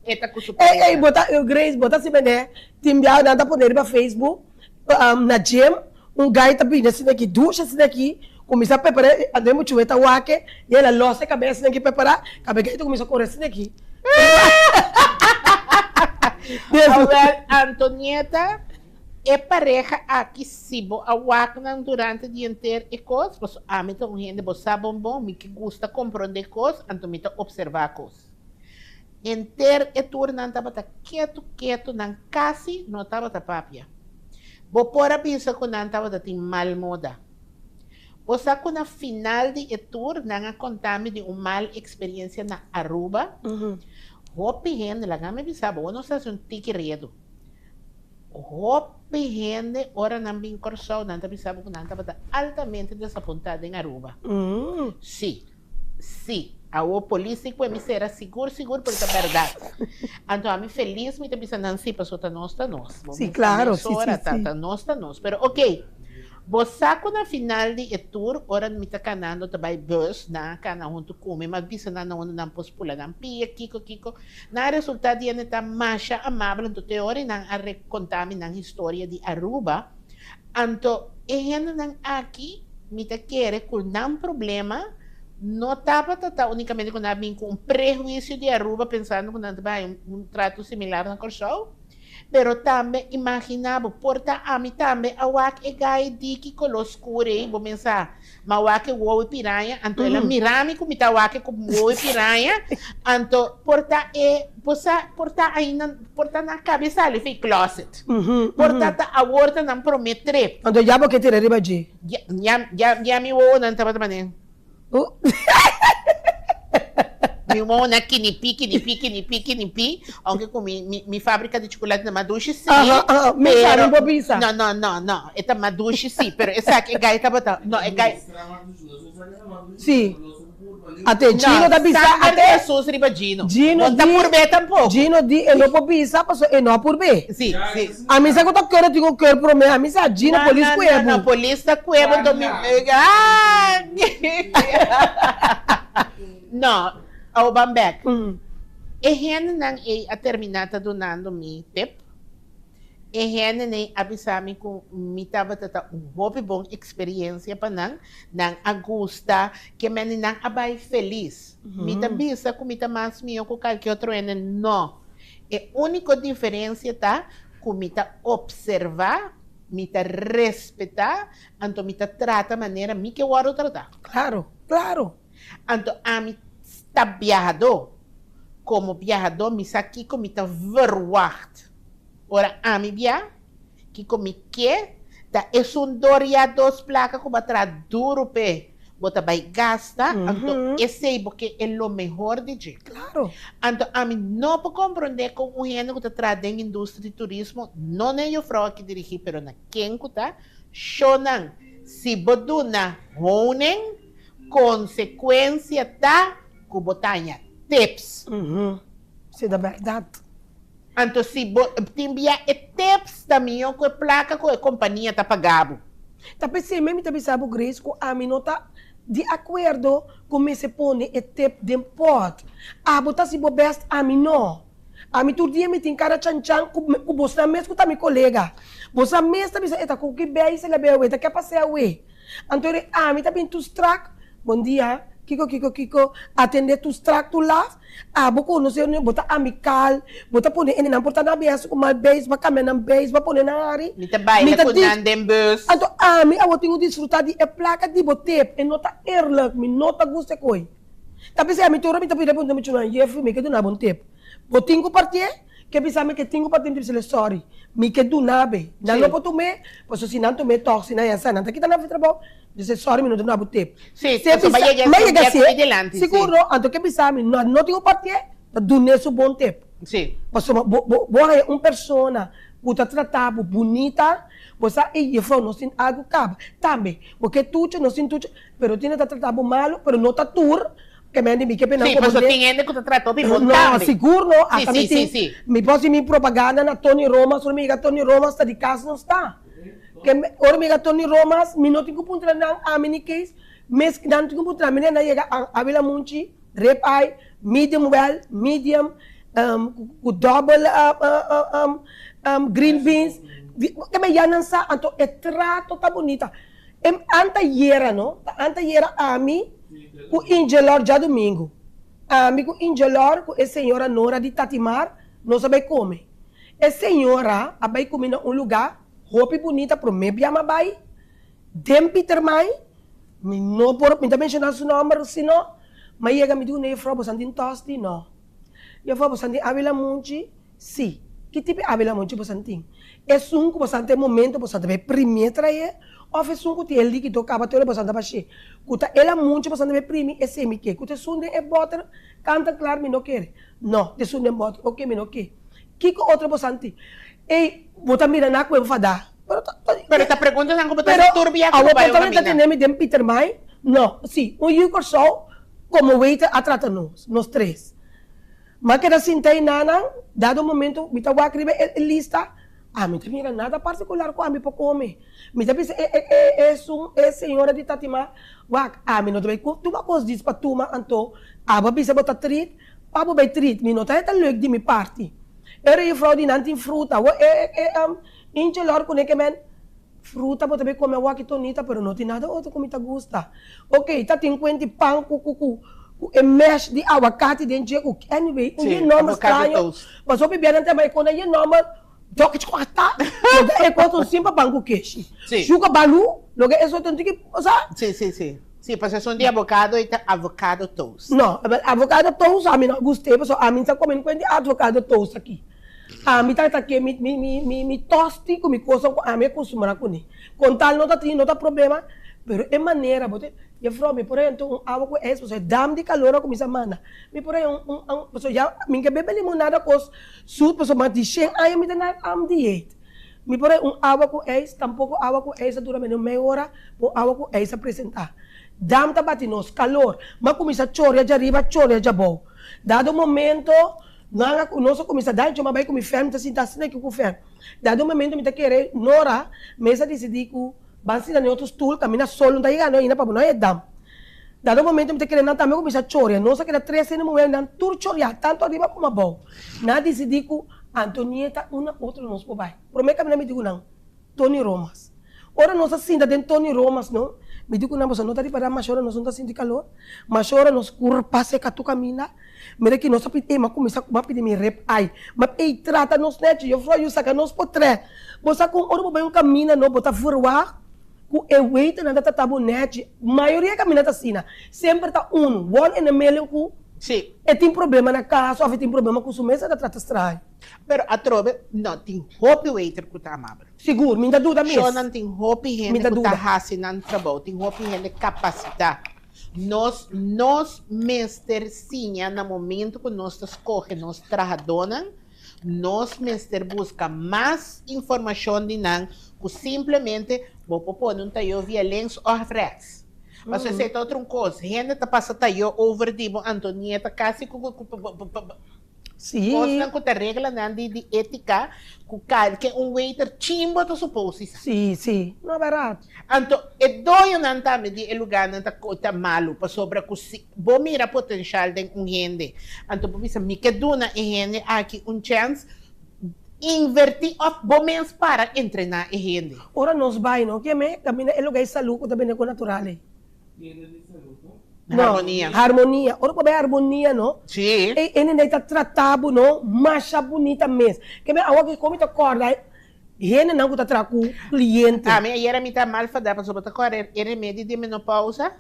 e ta ku su Ey, ey, pareha. bo ta, Grace, bo ta si mene, tin biaha nan ta pone riba Facebook, um, na gym, un guy ta bini asina aki, douche asina aki, kuminsa prepara, André Muchuwe ta wak e, i el a los e kabes asina aki prepara, kabe guy ta kuminsa kore asina aki. Awel, Antonieta, E pareha aki si bo a wak nan durante di henter e kos, paso ami ta un hende bo sa bon bon, mi ke gusta kompronde kos, anto mi ta opservá kos. Henter e tur nan tabata ketu ketu, nan kasi no tabata papia. Bo por a bisa ku nan tabata tin mal moda. Bo sa ku na final di e tur nan a konta mi di un mal eksperiensia na Aruba? Hopi hende, laga mi bisa bo, bo no sa hasi un tiki redu. Hopi hende ora nan bin Kòrsou nan ta bisa bo ku nan tabata altamente desapuntá den Aruba. Sí, sí. Awor polis di kue mi sera sigur sigur pero ta bèrdat. Anto ami felis mi ta bisa nan sí pasobra ta nos ta nos. Bo Sí, mester klaro, sí, sí, mesora ta sí. ta nos ta nos. Pero okey, bo sa ku na final di e tur ora mi ta kanando ta bai bus nan a kana huntu ku mi, mi a bisa nan na unda nan por spula nan pia kiko kiko. Nan a resulta di ene ta masha amabel anto te ora nan a conta mi nan historia di Aruba, anto e hendenan aki mi ta kere cu nan problema no tabata ta unicamente cu nan a bin cu un prehuicio di Aruba pensando cu nan ta bay haya un trato similar na Corsou, pero tambe imagina bo por ta ami tambe a wak e guy diki color scur ey bo mensa Ma wak e wowo e piraña, anto el a mira mi ku mi ta wak e ku wowo e piraña, anto por ta e, bo sa, por ta ainda, por ta nan kabe sali for e closet. Por ta ta awor ta nan prome trip. Anto ya bo ke tira riba dje? Ya, ya, ya, ya mi wowonan tabata manera. Mi wowonan kinipi, kinipi, kinipi, kinipi, aunke ku mi, mi, mi fabrika di chocolate ta mas dushi si, Aha, aha, mi sa, pero mi por bisa. No, no, no, no, e ta mas dushi si, pero esaki e gai tabata, no, e gai. Si, ate Gino ta bisa, No, ate. Sanger Jesus riba Gino. Gino No ta di, purb'é tampoco. Gino di e no por bisa pasobra e no a purb'é. Si, si. Ami sa ku ta kere tin ku keur promé, ami sa Gino No, polis no, no, kuebu. no, polis ta kuebu, enton mi, ah! No, awo ban bek. E hendenan ei a terminá ta dunando mi tip. E hendenan ei a bisa mi ku mi tabata ta un hopi bon eksperensia pa nan. Nan a gusta, ke mende nan a bai felis. Mi ta bisa ku mi ta mas mihó ku kalke otro hende? No. E úniko diferensia ta ku mi ta opservá, mi ta respetá, anto mi ta trata manera mi ke wòrdu tratá. Klaro, klaro. Anto ami ta biahadó. Komo biahadó mi sa kiko mi ta verwagt. Ora ami bia, kiko mi ke, ta esun doria dos plaka ku bo a traha duru p'e, bo ta bai gasta, anto esei bo ke e lo mehor di dje. Klaro. Anto ami no por komprondé kon un hende ku ta traha den industria di turismo, no na e jufrou aki dirigí, pero na ken ku ta, shownan, si bo duna honing, Konsekuensia ta ku bo ta haña tips. Si ta bèrdat. Anto si bo tin bia e tips ta mihó ku e plaka ku e kompania ta paga bo. Ta p'esei mi ta bisa bo Grace ku ami no ta di akuerdo ku mester pone e tip den pòt. Abo ta hasi bo bèst ami no. Ami tur dia mi tin kara chanchan ku ku bosnan mes ku ta mi kolega. Bosnan mes ta bisa e ta ku ki bei se la bei awe ta ke pas'é awe. Anto ri ami ta bin tur strak, Bon dia, kiko kiko kiko, atendé tur strak tur laf, abo konosé bo ta amikal, bo ta pone hende nan por ta na bias ku mal beis, bo a kambia nan beis, bo a pone nan hari, Mi ta baila mi ta ku dis, nan den bus. anto ami awor tin ku disfrutá di e plaka di bo tep, e no ta eerlijk, mi no ta gusta e koi. Ta p'esei ami tur ora mi ta pidi punta mi chunan, Jeffrey mi ke duna bo un tep, bo tin ku partié? Ke bisa mi ke tin ku pa tin bis'e sorry mi ke duna be nan no por tum'e pasobra si nan tum'e tòg si nan ya sa nan ta kita nan for trabou bis'e sorry mi no ta duna bo tep Sí, si e pasobra bisa yega mi a yega yega si ku e dilanti, sí. sigur no anto ke bisa mi no no tin ku parti'e ta dun'e su bon tep Sí. pasobra bo bo bo haña un persona ku ta trata bo bunita bo sa ey jefrouw nos tin algu kaba tambe bo ke tucha nos tin tucha pero tin e ta trata bo malu pero no ta tur Ke men di mi ke pena Sí, como paso de tin hende ku ta trata hopi bon No, tambe. sigur no. Sí, Hasta mi sí, sí, tin, sí. mi por haci mi propaganda na Tony Romas, ora mi yega Tony Romas ta di cas nos ta. Ke me, ora mi yega Tony Romas, mi no tin ku puntra nan ami ni Kees, mes nan tin ku puntra mi nan yega a Avila Munchi, rib eye, medium well, medium, um, ku double um, um, um, um, green beans. Ke men ya nan sa, anto e trato ta bunita. E antayera no, ta antayera ami ku Ingelor djadumingu. Ami ku Ingelor ku e señora Nora di Tatimar nos a bai kome. E señora a bai kumi na un lugá hopi bunita promé biaha a bai den Pietermaai, mi no por mi ta menshoná su nòmber si no, m'a yega mi di ku juffrouw boso a tin tòsti? No. Juffrouw boso a tin awi lamunchi? Sí. Ki tipo di awi lamunchi boso a tin? Esun ku boso a tin e momento boso a ta bai primi e trae òf esun ku tin e likido kaba te ora boso a ta bash'é? Ku ta e lamunchi boso a ta bai primi esei mi ke. Ku ta esun den e bòter kanta klar mi no kere. No, ta esun den bòter oke mi no ke. Kiko otro boso a tin? Ey, bo ta mira na ku e nfadá. Pero ta, ta, Pero ta preguntanan ku bo ta pero tur bia ku awor bo bai por un ta ta kaminda. tene mi den Pietermaai? No, sí, un yu Kòrsou komo waiter a trata nos, nos tres. M'a keda sinta enanan, dado momento mi ta wak riba e lista, ami ta mira nada partikular ku ami por kome. Mi ta bisa e e e esun e señora di Tatima, wak, ami no ta bai tuma kos dis pa tuma, anto abo a bisa bo ta trit, pa bo bai trit, mi no ta e ta leuk di mi parti. E rejuffrouw di nan tin fruta, awor e e e Inche lor kuné ke men. Fruta bo ta bay come awaki tonita pero no tin nada otro cu mi ta gusta. Ok ta tin cuenti pan cu cu cu cu e mesh di awacati den dje cu anyway un Sí, ye nomber avocado straño toast. pasobra hopi bianan ta bay con e ye nomber dokichi cu ata loke e cos un simple pan cu keshi. Sí. Shuka balu loke eso ta un tiki osea. Sí, sí, sí. Sí, pasobra esun di avocado y ta avocado toast. No, avocado toast ami no gusta pasobra ami ta come cuenti avocado toast aki. Ami ta ta ke mi mi mi mi mi tosti ku mi kosnan ku ami a kustumbrá kuné. Kon tal no ta tin no ta problema, pero e manera bo ta Jefrouw mi por henta un awa ku ijs pasobra e dam di kalor a kuminsá manda. Mi por henta un un un pasobra ya mi ke bebe limonada kos sut pasobra mas di shen aña mi ta na am dieet. Mi por henta un awa ku ijs tampoko awa ku ijs a dura menos mei ora por awa ku ijs a presentá. Dam ta bati nos, kalor, m'a kuminsá choria djariba choria djabou. Dado momento. Nan a nos a kuminsá dal djo, m'a bai ku mi fèm, mi ta sinta asina aki ku fèm. Dado un momento mi ta kere Nora mes a disidí ku ban sinta den otro stul, kaminda sol no ta yegando ainda pa bo no a e dam. Dado un momento mi ta kere nan tambe a kuminsá choria. Nos a keda tres hende muhé, nan tur choriá, tantu ariba komo abou. Nan a disidí ku Antonieta una otro nos por bai. Promé kaminda mi di ku nan. Tony Romas. Ora nos a sinta den Tony Romas no, mi di ku nan boso no ta ripará masha ora nos no ta sinti kalor, masha ora nos kurpa seka tur kaminda. Mira ki nos a pidi, ey m'a kuminsá ku m'a pidi mi rib eye, m'a ey trata nos nechi, juffrouw yu saka nos potrèt. Bo sa kon ora bo bai un kaminda no bo ta verwagt ku e waiternan ta trata bo nechi. Mayoria kaminda ta asina, semper ta unu, one in a million ku Sí. e tin problema na kas òf e tin problema ku su mes e ta trata straño. Pero atrobe no tin hopi waiter ku ta amabel. Sigur, mi ta duda mes. Shownan tin hopi Mi hende ta ku ta duda. hasi nan trabou, tin hopi hende kapasitá. Nos nos mester siña na momento ku nos ta skohe nos trahadónan, nos mester buska mas informashon di nan ku simplemente bo por pone un tayó via links òf rèks. Pasobra esei ta otro un kos, hende ta pasa tayó over di bo anto nieta kasi ku ku Sí. Kosnan ku ta reglanan di di étika ku kalke un waiter chimbo ta supose sa. Sí, sí. No bèrdat. Anto e doñonan tambe di e lugánan ta ta malu pasobra ku si bo mira potenshal den un hende anto bo bisa mi ke duna e hende aki un chèns invertí òf bo mes para entrená e hende. Ora nos bai no ke me kaminda e lugá e salú ku ta bende ku natural ei. No, Harmonia. Harmonia. Ora ku bai harmonia no. Sí. E hende ta trata bo no masha bunita mes. Ke men awa ku mi ta kòrda. Hendenan ku ta traha ku kliente. Ami ayera mi ta mal fada pasobra ta kore e remedi di menopausa.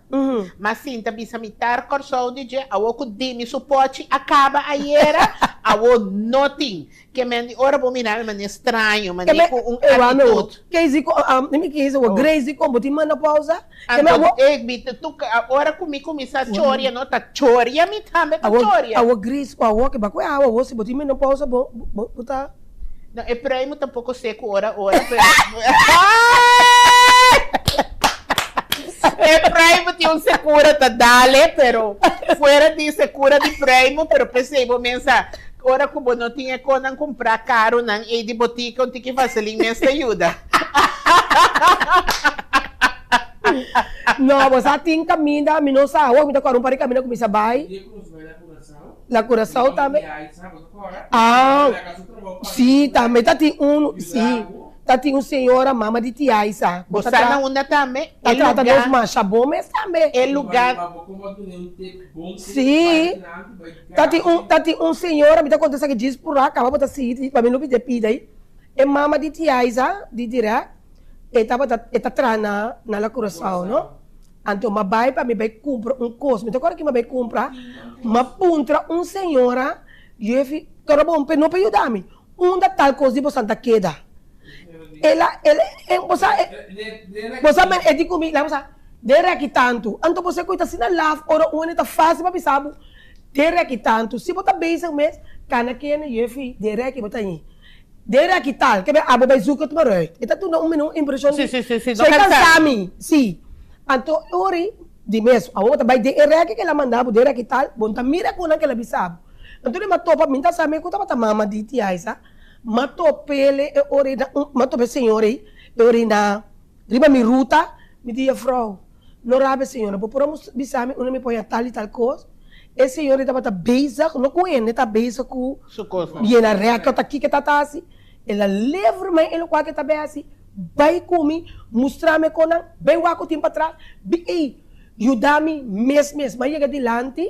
Ma sinta bisa mi tar Kòrsou di dje awo ku di mi su pochi a kaba ayera awo no tin. Ke men di ora bo mira mi manera straño manera ku un atitut. Casey mi Casey o Grace kon bo tin menopausa? Anto e mi ta tuka ora ku mi kuminsá choria no ta choria mi tambe ta choria. Awo Grace ku awo ke ba ku e awa awo si bo tin menopausa bo bo ta. No, e pruimo tampoco seco ora ora, pero E pruimo tin un secura ta dale, pero fuera di secura di pruimo, pero p'esei bo mensa ora cu bo no tin e conan cumpra caronan ei di botica un tiki vaseline mes ta yuda. No, bo sa tin caminda, mi no sa, awor mi ta cora un par di caminda cu mi sa bay. La Curaçao tambe. Ah, sí, tambe ta tin un, sí, ta tin un señora, mama di tia Isa. Bo sa na unda tambe? Ta trata nos masha bon mes tambe. E lugar. Sí, ta tin un, ta tin un señora, mi ta konta esaki djis purá, kaba bo ta sigui, pa mi no pidi e pida ei. E mama di tia Isa, di dirèk, e tabata, e ta traha na, na La Curaçao, no? Anto m'a bai pa mi bai kumpra un kos. Mi ta kòrda ki m'a bai kumpra, m'a puntra un señora, Juffie, kòrda bon pe no pe yuda mi, unda tal kos di bosan ta keda? El a, el a, bo sa, bo sa men e di ku mi, laga bo sa, den rèki tantu. Anto bo sa ku e ta asina laf ora un hende ta fásil pa bisa bo, den rèki tantu. Si bo ta bezig mes, kana kende, Juffie, den rèki bo ta ñi. Den raki tal, ke be abo bai zoek het maar uit. E ta duna un mino un impresion di, Si, si, si, so e kansa mi, si. Anto e ora ei, di mes, awor bo ta bai den e reki ke el a manda bo, den raki tal, bo no ta mira ku nan ke el a bisa bo. Anto mi a topa, mi ta sa mi ku tabata mama di tia esa, m'a top'ele e ora ei na un, m'a topa e señor ei, e ora ei na, riba mi ruta, mi di, Juffrouw, no rabia señora, bo por a bisa mi unda mi por haña tal i tal kos? E señor ei tabata bezig, no ku hende, ta bezig ku Su kosnan. yena rèkòrt ta kiko e ta ta hasi. El a lever mai e lokual ku e ta bai hasi, bai ku mi, mustra mi e konan, bai wak ku tin patras, bi ei, yuda mi mes mes. Mi a yega dilanti,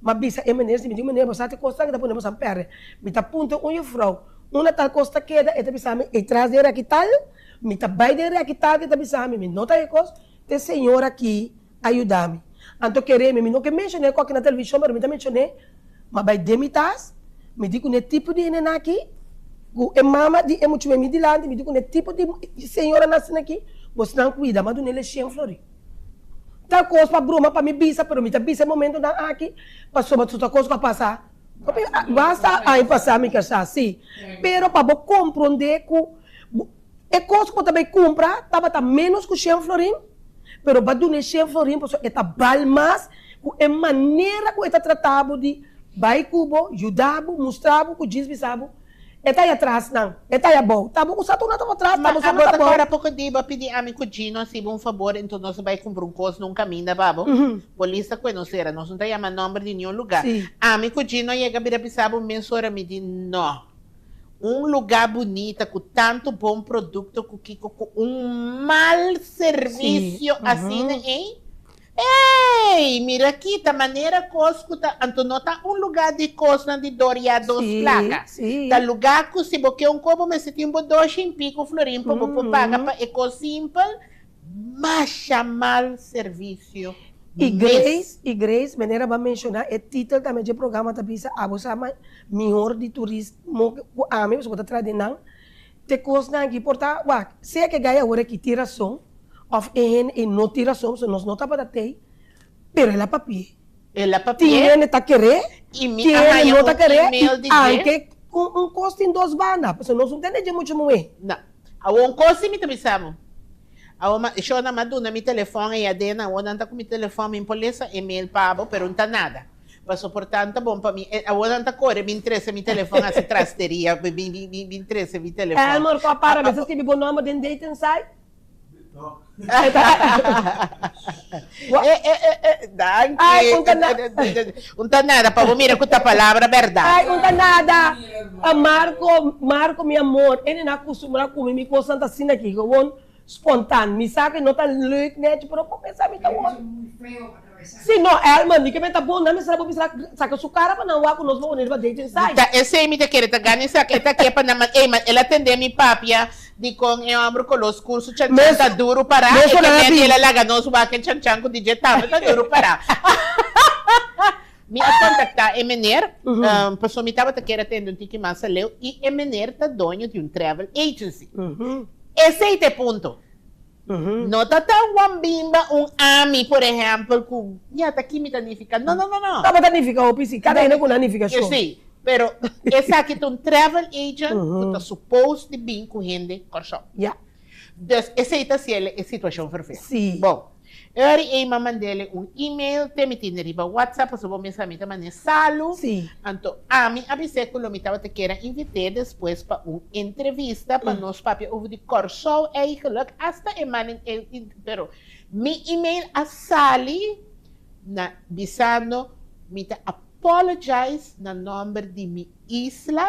mi a bisa e meneer, si mi di meneer bo sa te kosnan ku ta pone boso pèrdè. Mi ta puntra un jufrou, unda tal kos ta keda, e ta bisa mi, ei tras den rèki tal, mi ta bai den rèki tal ku e ta bisa mi, mi no ta e kos, te señor aki a yuda mi. Anto kere mi, mi no ke menshoné ku aki na televishon, pero mi ta menshoné, m'a bai den mi tas, mi di ku n'e tipo di hendenan aki, ku e mama di e muchanan mi dilanti, mi di ku n'e tipo di señoranan asina aki, bosnan kuida, m'a dun'e leshén florí. Ta kos pa broma pa mi bisa, pero mi ta bisa e momentonan aki, pasobra su ta kos ku a pasa, basta aña pasá mi kasá, sí. Pero pa bo komprondé ku E kos ku bo ta bai kumpra tabata ménos ku shen florin, pero bo a duna e shen florin pasobra e ta bal mas ku e manera ku e ta trata bo di bai ku bo, yuda bo, mustra bo ku djis bisa bo, e ta atras nan, e ta abou. Ta bo ku sa tur nan ta patras, ta Ma bo sa abo nan ta ta abou. kòrda poko di bo a pidi ami ku Gino hasi bo un fabor enton nos a bai kumpra un kos na un kaminda pa bo? Polis ta kue nos sera, nos no ta yama nòmber di niun lugá. Ami ku Gino a yega bira bisa bo mesora, mi di no. Un lugá bunita ku tantu bon produkto ku kiko ku un mal servisio asina ei? Ey! Mira aki ta manera kos ku ta anto no ta un lugá di kosnan di doriá dos plaka. Ta lugá ku si bo ke un kos bo mester tin bo doshi i piku florin pa bo por paga pa e kos simpel. Masha mal servisio I mes. Grace, i Grace, manera bo a menshoná e titel tambe dje programa ta bisa abo sa ma mihor di turismo ku ami pasobra bo ta traha den nan te kosnan aki por ta wak sea ke gaya awor aki tin rason òf e hende ei no tin rason pasobra nos no tabata tei pero el a papi'é. El a Tin papi'é hende ta keré, i mi tin a hende haña no ta un keré email i di dje. anke ku un kos tin dos banda pasobra nos no tende dje mucha muhé. No. Awor un kos si mi ta bisa bo. Awor ma shona m'a duna mi telefòn ei aden, awor nan ta ku mi telefòn, mi por lesa email pa bo, pero n'ta nada. Paso por tanto bon pa mi, awor nan ta kore bin trese mi telefòn hasi trasteria, bin bin bin bin trese mi telefòn. Elmer, ku a para mester skibi bo nòmber den dating site? Eh, eh, eh, eh, danki. Ay, un ta na- Un ta nada, pa bo mira ku ta palabra bèrdat. Ay, un ta nada. Ah, Marco, Marco, mi amor, e nena acostumbrá ku mi, mi kosnan ta asina aki, gewoon spontaan. Mi sa ku no ta leuk nèchi, pero bo pensa mi ta wòrdu. Si no, Elmer, mi ke meta bon, nan mester a bo bisa saka su kara pa nan wak ku nos bo pone riba dating site. Ta esei mi ta kere, ta gana esaki, e ta ke pa nan, ma ey, ma el a tende mi papia. Dikon e hòmber koló skur su chanchan ta duru pará e ke menti el a laga nos wak e chanchan ku di dje tambe ta duru pará. Mi a kontaktá e mener, pasobra mi tabata kier a tende un tiki mas aleu i e mener ta doño di un travel agency. Esei ta e punto. No ta ta wambimba un ami, por ehèmpel, ku ya ta ki mi ta nifiká. No, no, no, no. Tabata nifiká hopi si, kada hende ku nan nifikashon. Sí, pero esaki ta un travel agent ku ta supos di bin ku hende Kòrsou. Ya. Dus esei ta hasiel e situashon ferfel. Sí. Bon, e ora ei m'a mand'el un email, te mi tene riba WhatsApp, pasobra bo mes sa mi ta man'é salu. Sí. Anto ami a bis'é ku lo mi tabata kier a invit'é despues pa un entrevista pa nos papia over di Kòrsou eigenlijk, asta e man e pero mi email a sali na bisando mi ta apologize na nòmber di mi isla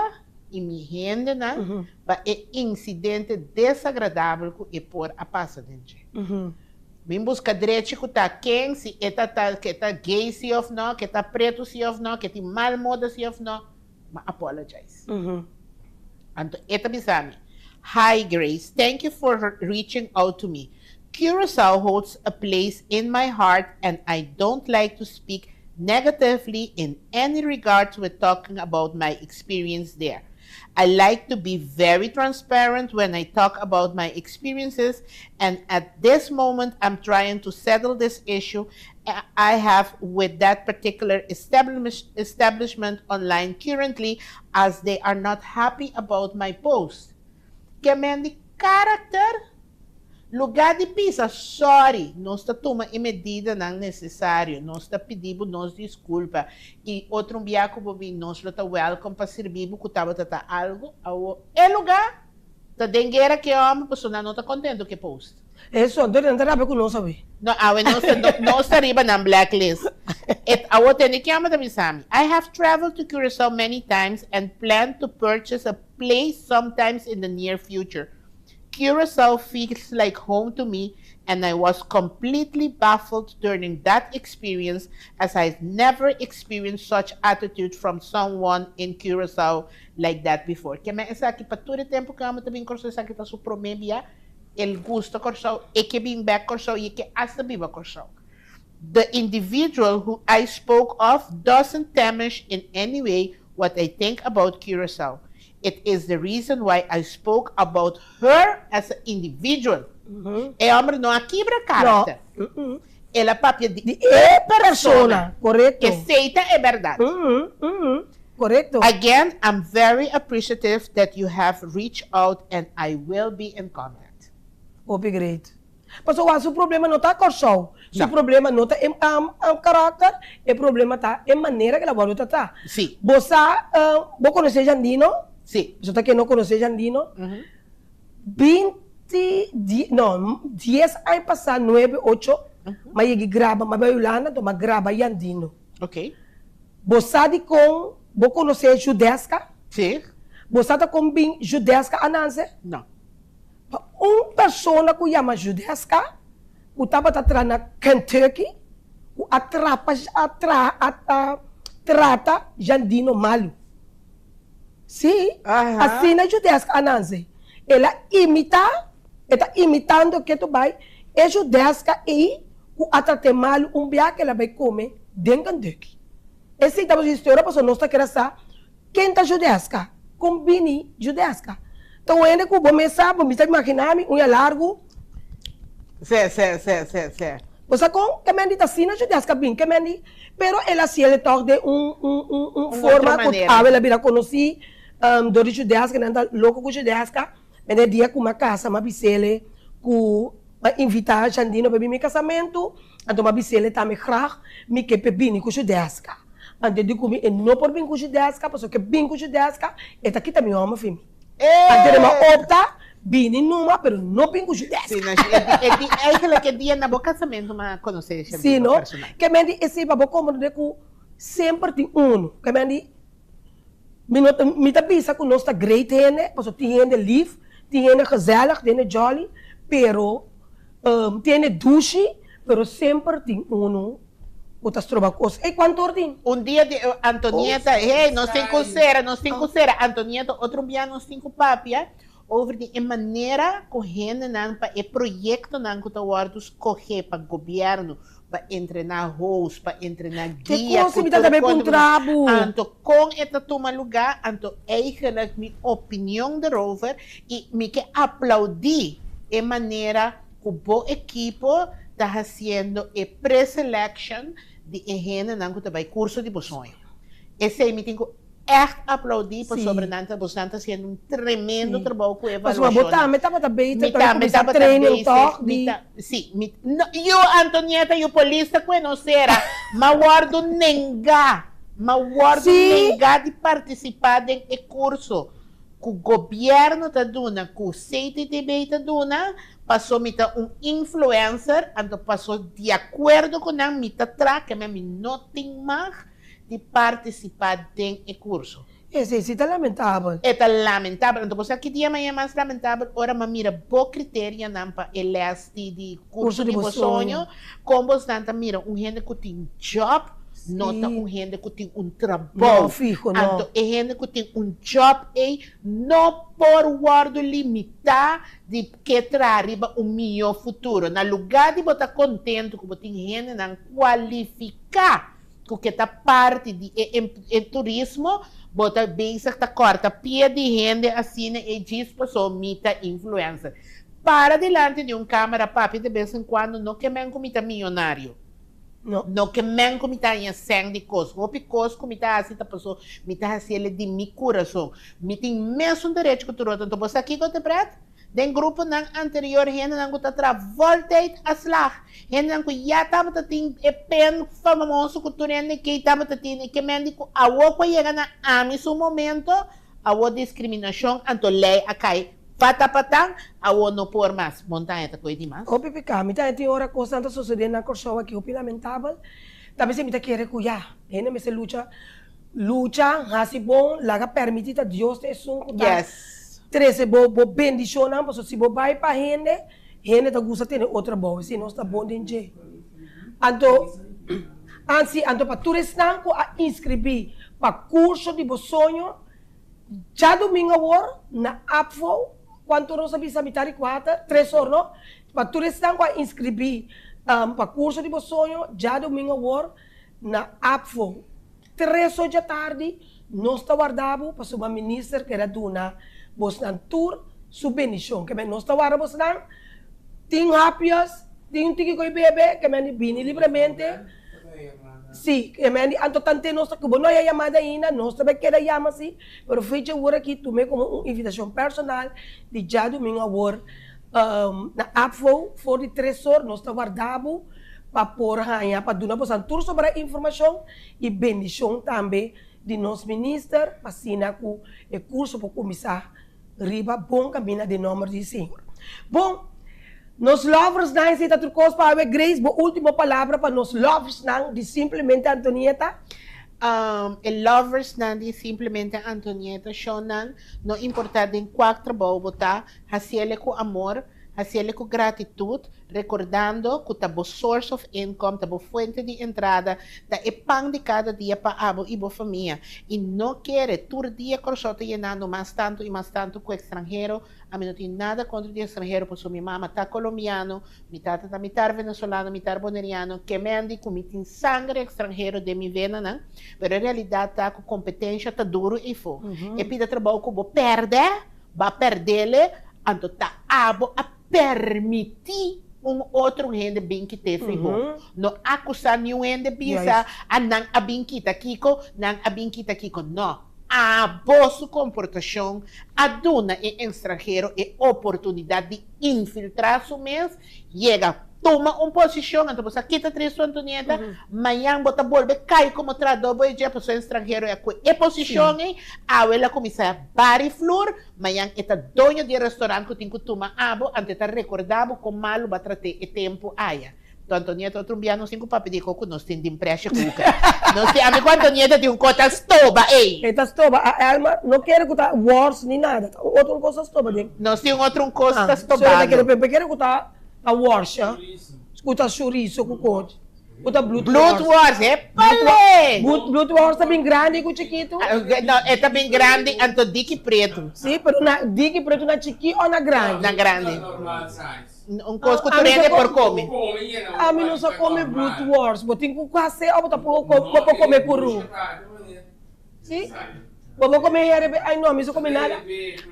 i mi hendenan pa e insidente desagradabel ku e por a pasa den dje. Bin buska drechi ku ta ken, si e ta ta ke ta gay si of no, ke ta pretu si of no, ke tin mal moda si of no, m'a apologize. Anto e ta bisa mi, Hi Grace, thank you for reaching out to me. Curacao holds a place in my heart and I don't like to speak negatively in any regards with talking about my experience there. I like to be very transparent when I talk about my experiences and at this moment I'm trying to settle this issue I have with that particular establishment online currently as they are not happy about my post. Ke men di karakter Lugá di bisa sòri, nos ta tuma e medidanan nesesario, nos ta pidi bo nos diskulpa i otro un bia ku bo bin nos lo ta wèlkom pa sirbi bo ku tabata ta algu. Awor e lugá ta den guera ku e hòmber pasobra nan no ta kontentu ku e post. Eso, anto nan ta rabia ku nos awe. No, awe nos ta nos ta riba nan blacklist. E awor tende ki hòmber ta bisa mi, I have traveled to Curaçao many times and plan to purchase a place sometimes in the near future. Curaçao feels like home to me and I was completely baffled during that experience as I've never experienced such attitude from someone in Curaçao like that before. Ke men esaki pa tur e tempu ku amo ta bin Kòrsou esaki ta su promé bia, el gusta Kòrsou, e ke bin bèk Kòrsou i e ke asta biba Kòrsou. The individual who I spoke of doesn't damage in any way what I think about Curaçao. It is the reason why I spoke about her as a individual. E homber no a kibra karakter. El a papia di e persona. Korekto. Esei ta e bèrdat. Korekto. Again, I'm very appreciative that you have reached out and I will be in contact. Hopi great. Pasobra su problema no ta Kòrsou, su problema no ta e karakter, e problema ta e manera ku el a wòrdu tratá. Sí. Bo sa, bo konosé Jandino? Sí. Boso ta ke no konosé Jandino? Binti, no, dies aña pasá, nuebe, ocho, m'a yega graba, m'a bai Hulanda, anto m'a graba Jandino. Oké. Bo sa dikon bo konosé Judeska? Sí. Bo sa ta kon bin Judeska a nanse? No. Pa un persona ku yama Judeska, ku tabata traha na Kentucky, ku a trapa a traha a a trata Jandino malu. Sí, asina Judeska a nanse. El a imitá, e ta imitando ketu bai e Judeska ei ku a trat'é malu un bia ku el a bai kome den Kentucky. Esei tabata su historia pasobra nos ta kere sa Ken ta Judeska? Kon bini Judeska? Ta un hende ku bo mes sa, bo mester imaginá mi uña largu. Se, se, se, se, se. Bo sa kon? Ke men di ta asina Judeska bin, ke men di, pero el a hasiel e tòg den un, un, un, un forma ku awe el a bira konosí dor di Judeska, nan ta loko ku Judeska. Men e dia ku mi a kasa mi a bis'el ku mi a invitá Jandino pa bin mi kasamentu, anto mi a bis'el tambe grag mi ke p'e bini ku Judeska. Anto e di ku mi e no por bin ku Judeska pasobra ke bin ku Judeska e ta kita mi hòmber fi mi. Anto e ma opta bini numa pero no bin ku Judeska. Sí, no, e di eigenlijk e dia na bo kasamentu mi a konosé Jandino Sí, no? personal. Ke men di esei pa bo komprondé ku semper tin unu. Ke men di Mi no ta, mi ta bisa ku nos ta great hende, pasobra tin hende lif, tin hende gezellig, tin hende jolly, pero tin hende dushi, pero semper tin unu ku ta stroba kos. Ey, kuantu or tin? Un dia di Antonieta, hey, nos tin ku sera, nos tin ku sera. Antonieta, otro bia nos tin ku papia. Over di e manera ku hendenan pa e proyektonan ku ta wòrdu skohé pa gobièrnu pa entrená host, pa entrená Ke guia, kos ku mi ta tur tambe kon puntra bo? Anto kon e ta tuma lugá, anto eigenlijk mi opinion derover i mi ke aplaudí e manera ku bo ekipo ta hasiendo e pre-selection di e hendenan ku ta bai kurso di bo soño. Esei mi tin ku Echt aplaudí pasobra nan ta bosnan ta haciendo un tremendo trabou cu Pasobra bo evaluacionnan. tambe tabata beter Mi pero tambe cuminsa tabata training bezig, toch mi di ta, sí, mi, no, yu Antonieta yu polis ta cu e no cera, m'a wordo nenga, m'a wordo Sí. nenga di participa den e curso cu gobierno ta duna, cu CTTB ta duna, paso mi ta un influencer, anto paso di acuerdo cu nan mi ta traha, keme mi no tin mag di partisipá den e kurso. Esei si ta lamentabel. E ta lamentabel. Anto bo sa ki dia maña mas lamentabel? Ora m'a mira bo kriterianan pa e lès di di kurso di bo soño, kon bosnan ta mira un hende ku tin djòp no ta un hende ku tin un trabou. No, fiho no. Anto e hende ku tin un djòp ei no por wòrdu limitá di ke traha riba un mihó futuro. Na lugá di bo ta kontentu ku bo tin hendenan kualifiká ku ke ta parti di e e turismo, bo ta bezig ta kòrta pia di hende asina e djis paso mi ta influencer. Para dilanti di un kamera papia de bes en kuando no ke men ku mi ta miyonario. No. No ke men ku mi ta haña sèn di kos. Hopi kos ku mi ta hasi ta paso mi ta hasi el di mi kurason. Mi tin mesun derecho ku tur otro. Anto bo sa kiko te pret? Den gruponan anterior hendenan ku ta traha voltijd a slag, hendenan ku ya tabata tin e pen famoso ku tur hende kei tabata tin i ke men di ku awo ku a yega na ami su momento, awo diskriminashon anto lei a kai patapatan, awo no por mas. Montaña ta koe di mas. Hopi piká. Mi ta tin ora kosnan ta sosodé na Kòrsou aki hopi lamentabel. Ta bisa mi ta kere ku ya, hende mester lucha, lucha, hasi bon, laga pèrmití ta Dios ta esun ku ta. Trese bo bo bendishonnan, pasobra si bo bai pa hende, hende ta gusta tene otro abou, esei nos ta bon den dje. Anto, ansi, anto pa tur esnan ku a inskribí pa kurso di bo soño, djadumingu awor na APFO, kuantu nos a bisa? Mitar di kuater, tres or no? Pa tur esnan ku a inskribí pa kurso di bo soño, djadumingu awor na APFO. Tres or djatardi nos ta warda bo pasobra minister keda duna bosnan tur su bendicion. Ke men nos ta warda bosnan tin hapjes, tin un tiki koe bebe, ke men di bini libremente. Si, ke men di anto tante nos ta ku bo no haya yamada ainda, nos ta bai keda yama si, pero fecha awor aki tume komo un invitacion personal di djadumingo awor na APFO for di tres or nos ta warda bo pa por haña pa duna bosan tur sobra informacion i bendishon tambe di nos minister pa asina ku e kurso por kuminsá riba bon kaminda den nòmber di Señor. Bon, nos loversnan esei ta tur kos pa awe. Grace, bo último palabra pa nos loversnan di Simplemente Antonieta? E loversnan di Simplemente Antonieta, shownan, no importá den kuak trabou bo ta, hasiele ku amor, hasiele ku gratitut, Rekordando ku ta bo source of income, ta bo fuente di entrada, ta e pan di kada dia pa abo i bo famia. I no kere tur dia Kòrsou ta yenando mas tantu i mas tantu ku ekstranhero. Ami no tin nada kontra di ekstranhero pasobra mi mama ta kolombiano, mi tata ta mitar venezolano, mitar boneriano, ke mendi ku mi tin sangre ekstranhero den mi venanan, pero e realidat ta ku kompetensha ta duru eifo. E pida trabou ku bo pèrdè, bo a pèrdele, anto ta abo a Permití un otro hende bin kit'é frihol. No akusá niun hende bisa, A nan a bin kita kiko, nan a bin kita kiko. No. Abo su komportashon a duna e enstranhero e oportunidat di infiltrá su mes, yega tuma un posishon, anto bo sa kita tristu Antonieta, mañan bo ta bolbe kai komo trahadó bo e dje pasobra e enstranhero a kue e posishon ei, awe el a kuminsá bari flur, Mañan e ta doño di e restaurant ku tin ku tuma abo, anto e ta rekordá bo kon malu bo a trat'é e tempu aya. To Antonieta otro un bia nos tin ku papia di e kos ku nos tin den pressure cooker. Nos tin, ami ku Antonieta tin un kos ta stoba ei. E ta stoba. A Elmer no kere ku ta wors ni nada. Ta un otro un kos ta stoba den. Nos tin un otro un kos ta Ah, so e ta stobando. kere, pero kere ku ta ta wors, ya. Ku ta chorizo ku kos. Ku ta bloedworst. Bloedworst, epale! Bloedworst ta bin grandi ku chikitu? No, e ta bin grandi anto diki pretu. Si, pero na diki pretu na chiki o na grandi? Na grandi. Un kos ku tur hende por kome. Ami no sa kome bloedworst. Bo tin ku hase o bo ta por bo por kome kuru? Si? Bo por kome herebe? Ay no, ami no sa kome nada.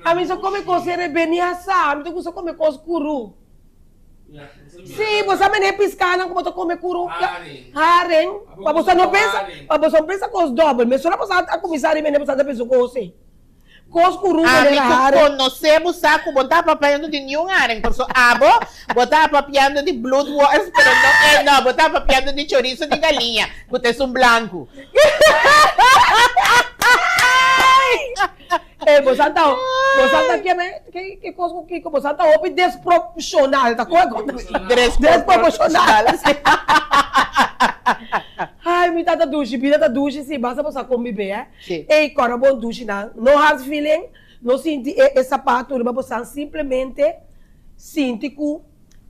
Ami no sa kome kos herebe ni asá. Ami ta gusta kome kos kuru. Si, bo sa mene piskanan ku bo ta kome kuru? Haren. Pa bo sa no pensa, pa bo sa no pensa kos dòbel. Mesora bo sa a kuminsá riba ene bo sa ta pensa kos ei. Kos kuru Ami manera ku haren. konosé bo sa ku bo ta papiando di niun haren, paso abo bo ta papiando di bloedworst, pero no e no, bo ta papiando di chorizo di galiña ku ta esun blanku. Ey, bo sa ta, bo sa ta ke me, ke ke kos ku kiko, bo sa ta hopi desproporshonal, ta kon kon desproporshonal. Ay, mi tata dushi, bida ta dushi si, basta bo sa kon bibé, eh. Sí. Ey, kòrda bon dushi nan, no hard feeling, no sinti e e sapato riba bo san, simplemente sinti ku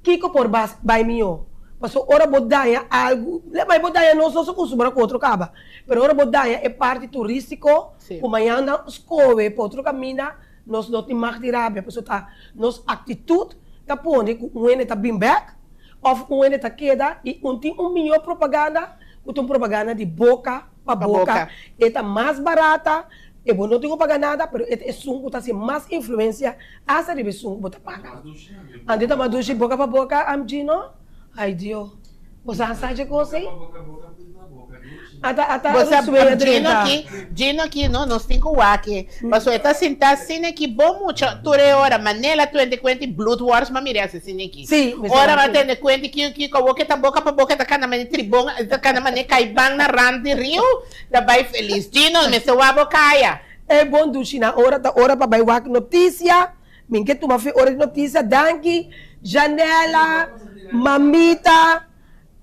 kiko por bas bai mihó. Pasobra ora bo daña algu, le bai bo daña nos, nos a kustumbrá ku otro kaba, pero ora bo daña e parti turístiko, Sí. ku mañana nan skohe pa otro kaminda, nos no tin mag di rabia, pasobra ta nos aktitut ta pone ku un hende ta bin bèk òf un hende ta keda i un tin un mihó propaganda ku ta un propaganda di boka pa boka, e ta mas barata, e bo no tin ku paga nada, pero e ta esun ku ta hasi mas influensia hasta riba esun ku bo ta paga. Anto e ta mas dushi boka pa boka, am Gino? Ay Dio, bo sa sa dje kos ei? Ata ata Bo sa, sueña Gino drenta. aki, Gino aki no, nos tin ku wak e. Pasobra e ta sinta asina aki bon mucha tur e ora, manera tende kuenta i bloedworst m'a mira asina aki. Sí, mi sa Ora wak m'a tende kuenta ki ki awor ke ta boka pa boka e ta kana mane tribon, e ta kana mane kaiban na rand di riu, ta bai felis. Gino, mester wak bo kaya. E bon dushi na ora ta ora pa bai wak notisia. Mi ke tuma fe ora di notisia. Danki Janella, Mamita.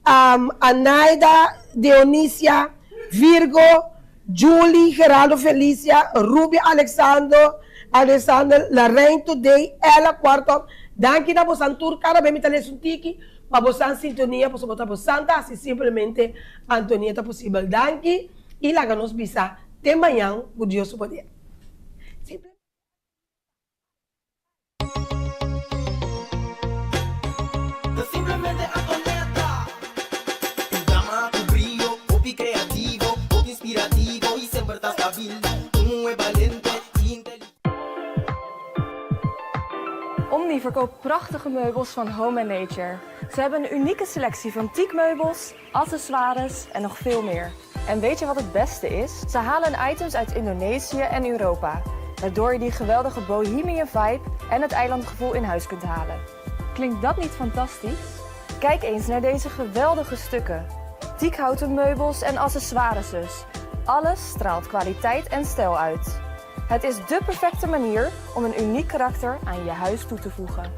Anaida, Deonisia, Virgo, Julie, Geraldo Felicia, Rubia Alexandro, Alexander, Laraine Today, Ella Cuarto, danki na bosan tur kada be mi ta lesa un tiki pa bosan sintonia pasobra bo ta bosan ta hasi simplemente Antonia ta posibel danki y laga nos bisa te mañan ku Dios su poder. Ta simplemente Antonetta. Un dama ku brio, hopi kreativo, hopi inspirativo i semper ta stabil. Un muhé balente i inteligente. Omni verkoopt prachtige meubels van Home and Nature. Ze hebben een unieke selectie van teakmeubels, accessoires en nog veel meer. En weet je wat het beste is? Ze halen hun items uit Indonesië en Europa, waardoor je die geweldige bohemian vibe en het eilandgevoel in huis kunt halen. Klinkt dat niet fantastisch? Kijk eens naar deze geweldige stukken. Teakhouten meubels en accessoires dus. Alles straalt kwaliteit en stijl uit. Het is dé perfecte manier om een uniek karakter aan je huis toe te voegen.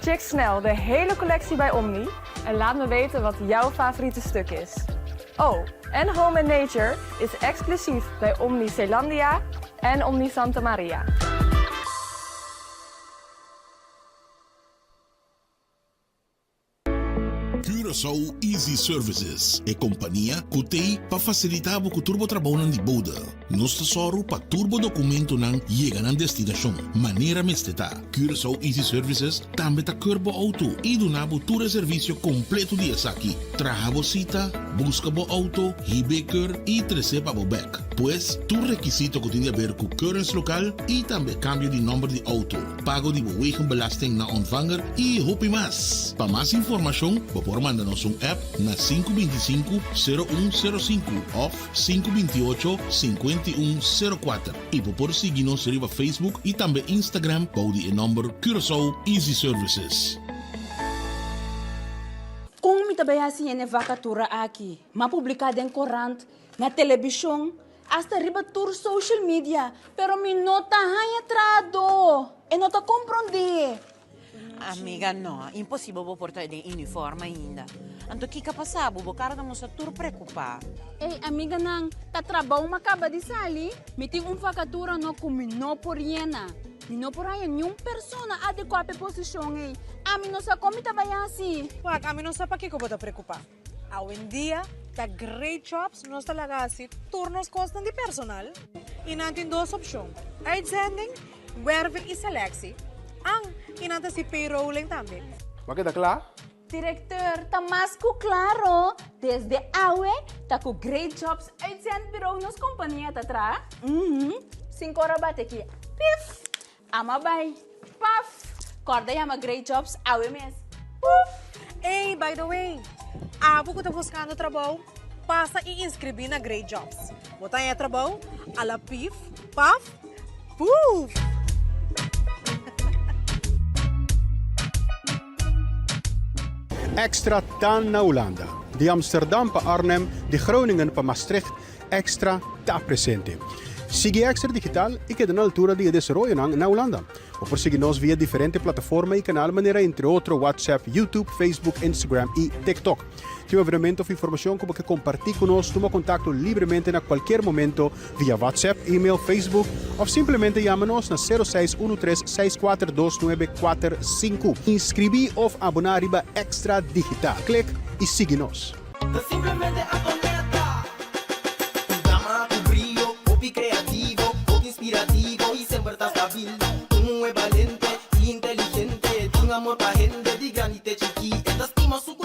Check snel de hele collectie bij Omni en laat me weten wat jouw favoriete stuk is. Oh, en Home and Nature is exclusief bij Omni Zeelandia en Omni Santa Maria. Curaçao Easy Services, e kompania ku t'ei pa fasilitá bo ku tur bo trabounan di bode. Nos ta sòru pa tur bo dokumentonan yega nan destinashon manera mester ta. Curaçao Easy Services tambe ta keur bo outo i duna bo tur e servisio kompleto di esaki, traha bo sita, buska bo outo, hib'é keur i tres'é pa bo bèk. Pues, tur rekisito ku tin di aber ku keuringslokaal i tambe kambio di nòmber di outo, pago di bo wegenbelasting na ontvanger i hopi mas. Pa mas informashon bo por manda nos un app na 525 0105 òf 528 5104 i bo por sigui nos riba Facebook i tambe Instagram bou di e nòmber Curaçao Easy Services. Kon mi ta bai hasi hende vakatura aki? M'a publiká den korant, na telebishon, hasta riba tur social media, pero mi no ta haña trahadó. E no ta komprondé. Amiga, no, imposibel bo por ta den uniform ainda. Anto kiko a pasa bo? Bo kara ta mustra tur preokupá. Ey, amiganan, ta trabou m'a kaba di sali. Mi tin un vakatura no ku mi no por yena. Mi no por haña niun persona adekuá pa e posishon ei. Ami no sa kon mi ta bai hasi. Wak, ami no sa pakiko bo ta preokupá. Awendia ta Great Jobs nos ta laga hasi tur nos kosnan di personal i nan tin dos opshon, uitzending, werving i selectie. An, i nan ta hasi payrolling tambe. Bo a keda kla? Directeur, ta mas cu claro, desde awe ta cu Great Jobs Uitzendbureau nos compania ta traha. Uhmm, sin cora bate aki, pif! Ama bai, paf! Corda yama Great Jobs awe mes, puf! Ey, by the way, abo cu ta buscando trabou, pasa y inscribi na Great Jobs. Bo ta haña trabou a la pif, paf, puf! Extra ta na Hulanda. Di Amsterdam pa Arnhem, di Groningen pa Maastricht, Extra ta presente. Sigui Extra Digital i keda na altura di e desaroyonan na Hulanda. Bo por sigui nos via diferente plataforma i kanal manera entre otro WhatsApp, YouTube, Facebook, Instagram i TikTok. Tin un evenemento of informashon ku bo ke kompartí ku nos, tuma kontakto libremente na kualkier momento via WhatsApp, email, Facebook of simplemente yama nos na sero seis unu tres seis kuater dos nuebe kuater sinku. Inskribí of aboná riba Extra Digital. Klik i sigui nos. Ta simplemente Antonetta. Un dama ku brio, hopi kreativo, hopi inspirativo i semper ta stabil. Un muhé balente i inteligente, tin amor pa hende di grandi te chikí. E ta stima su.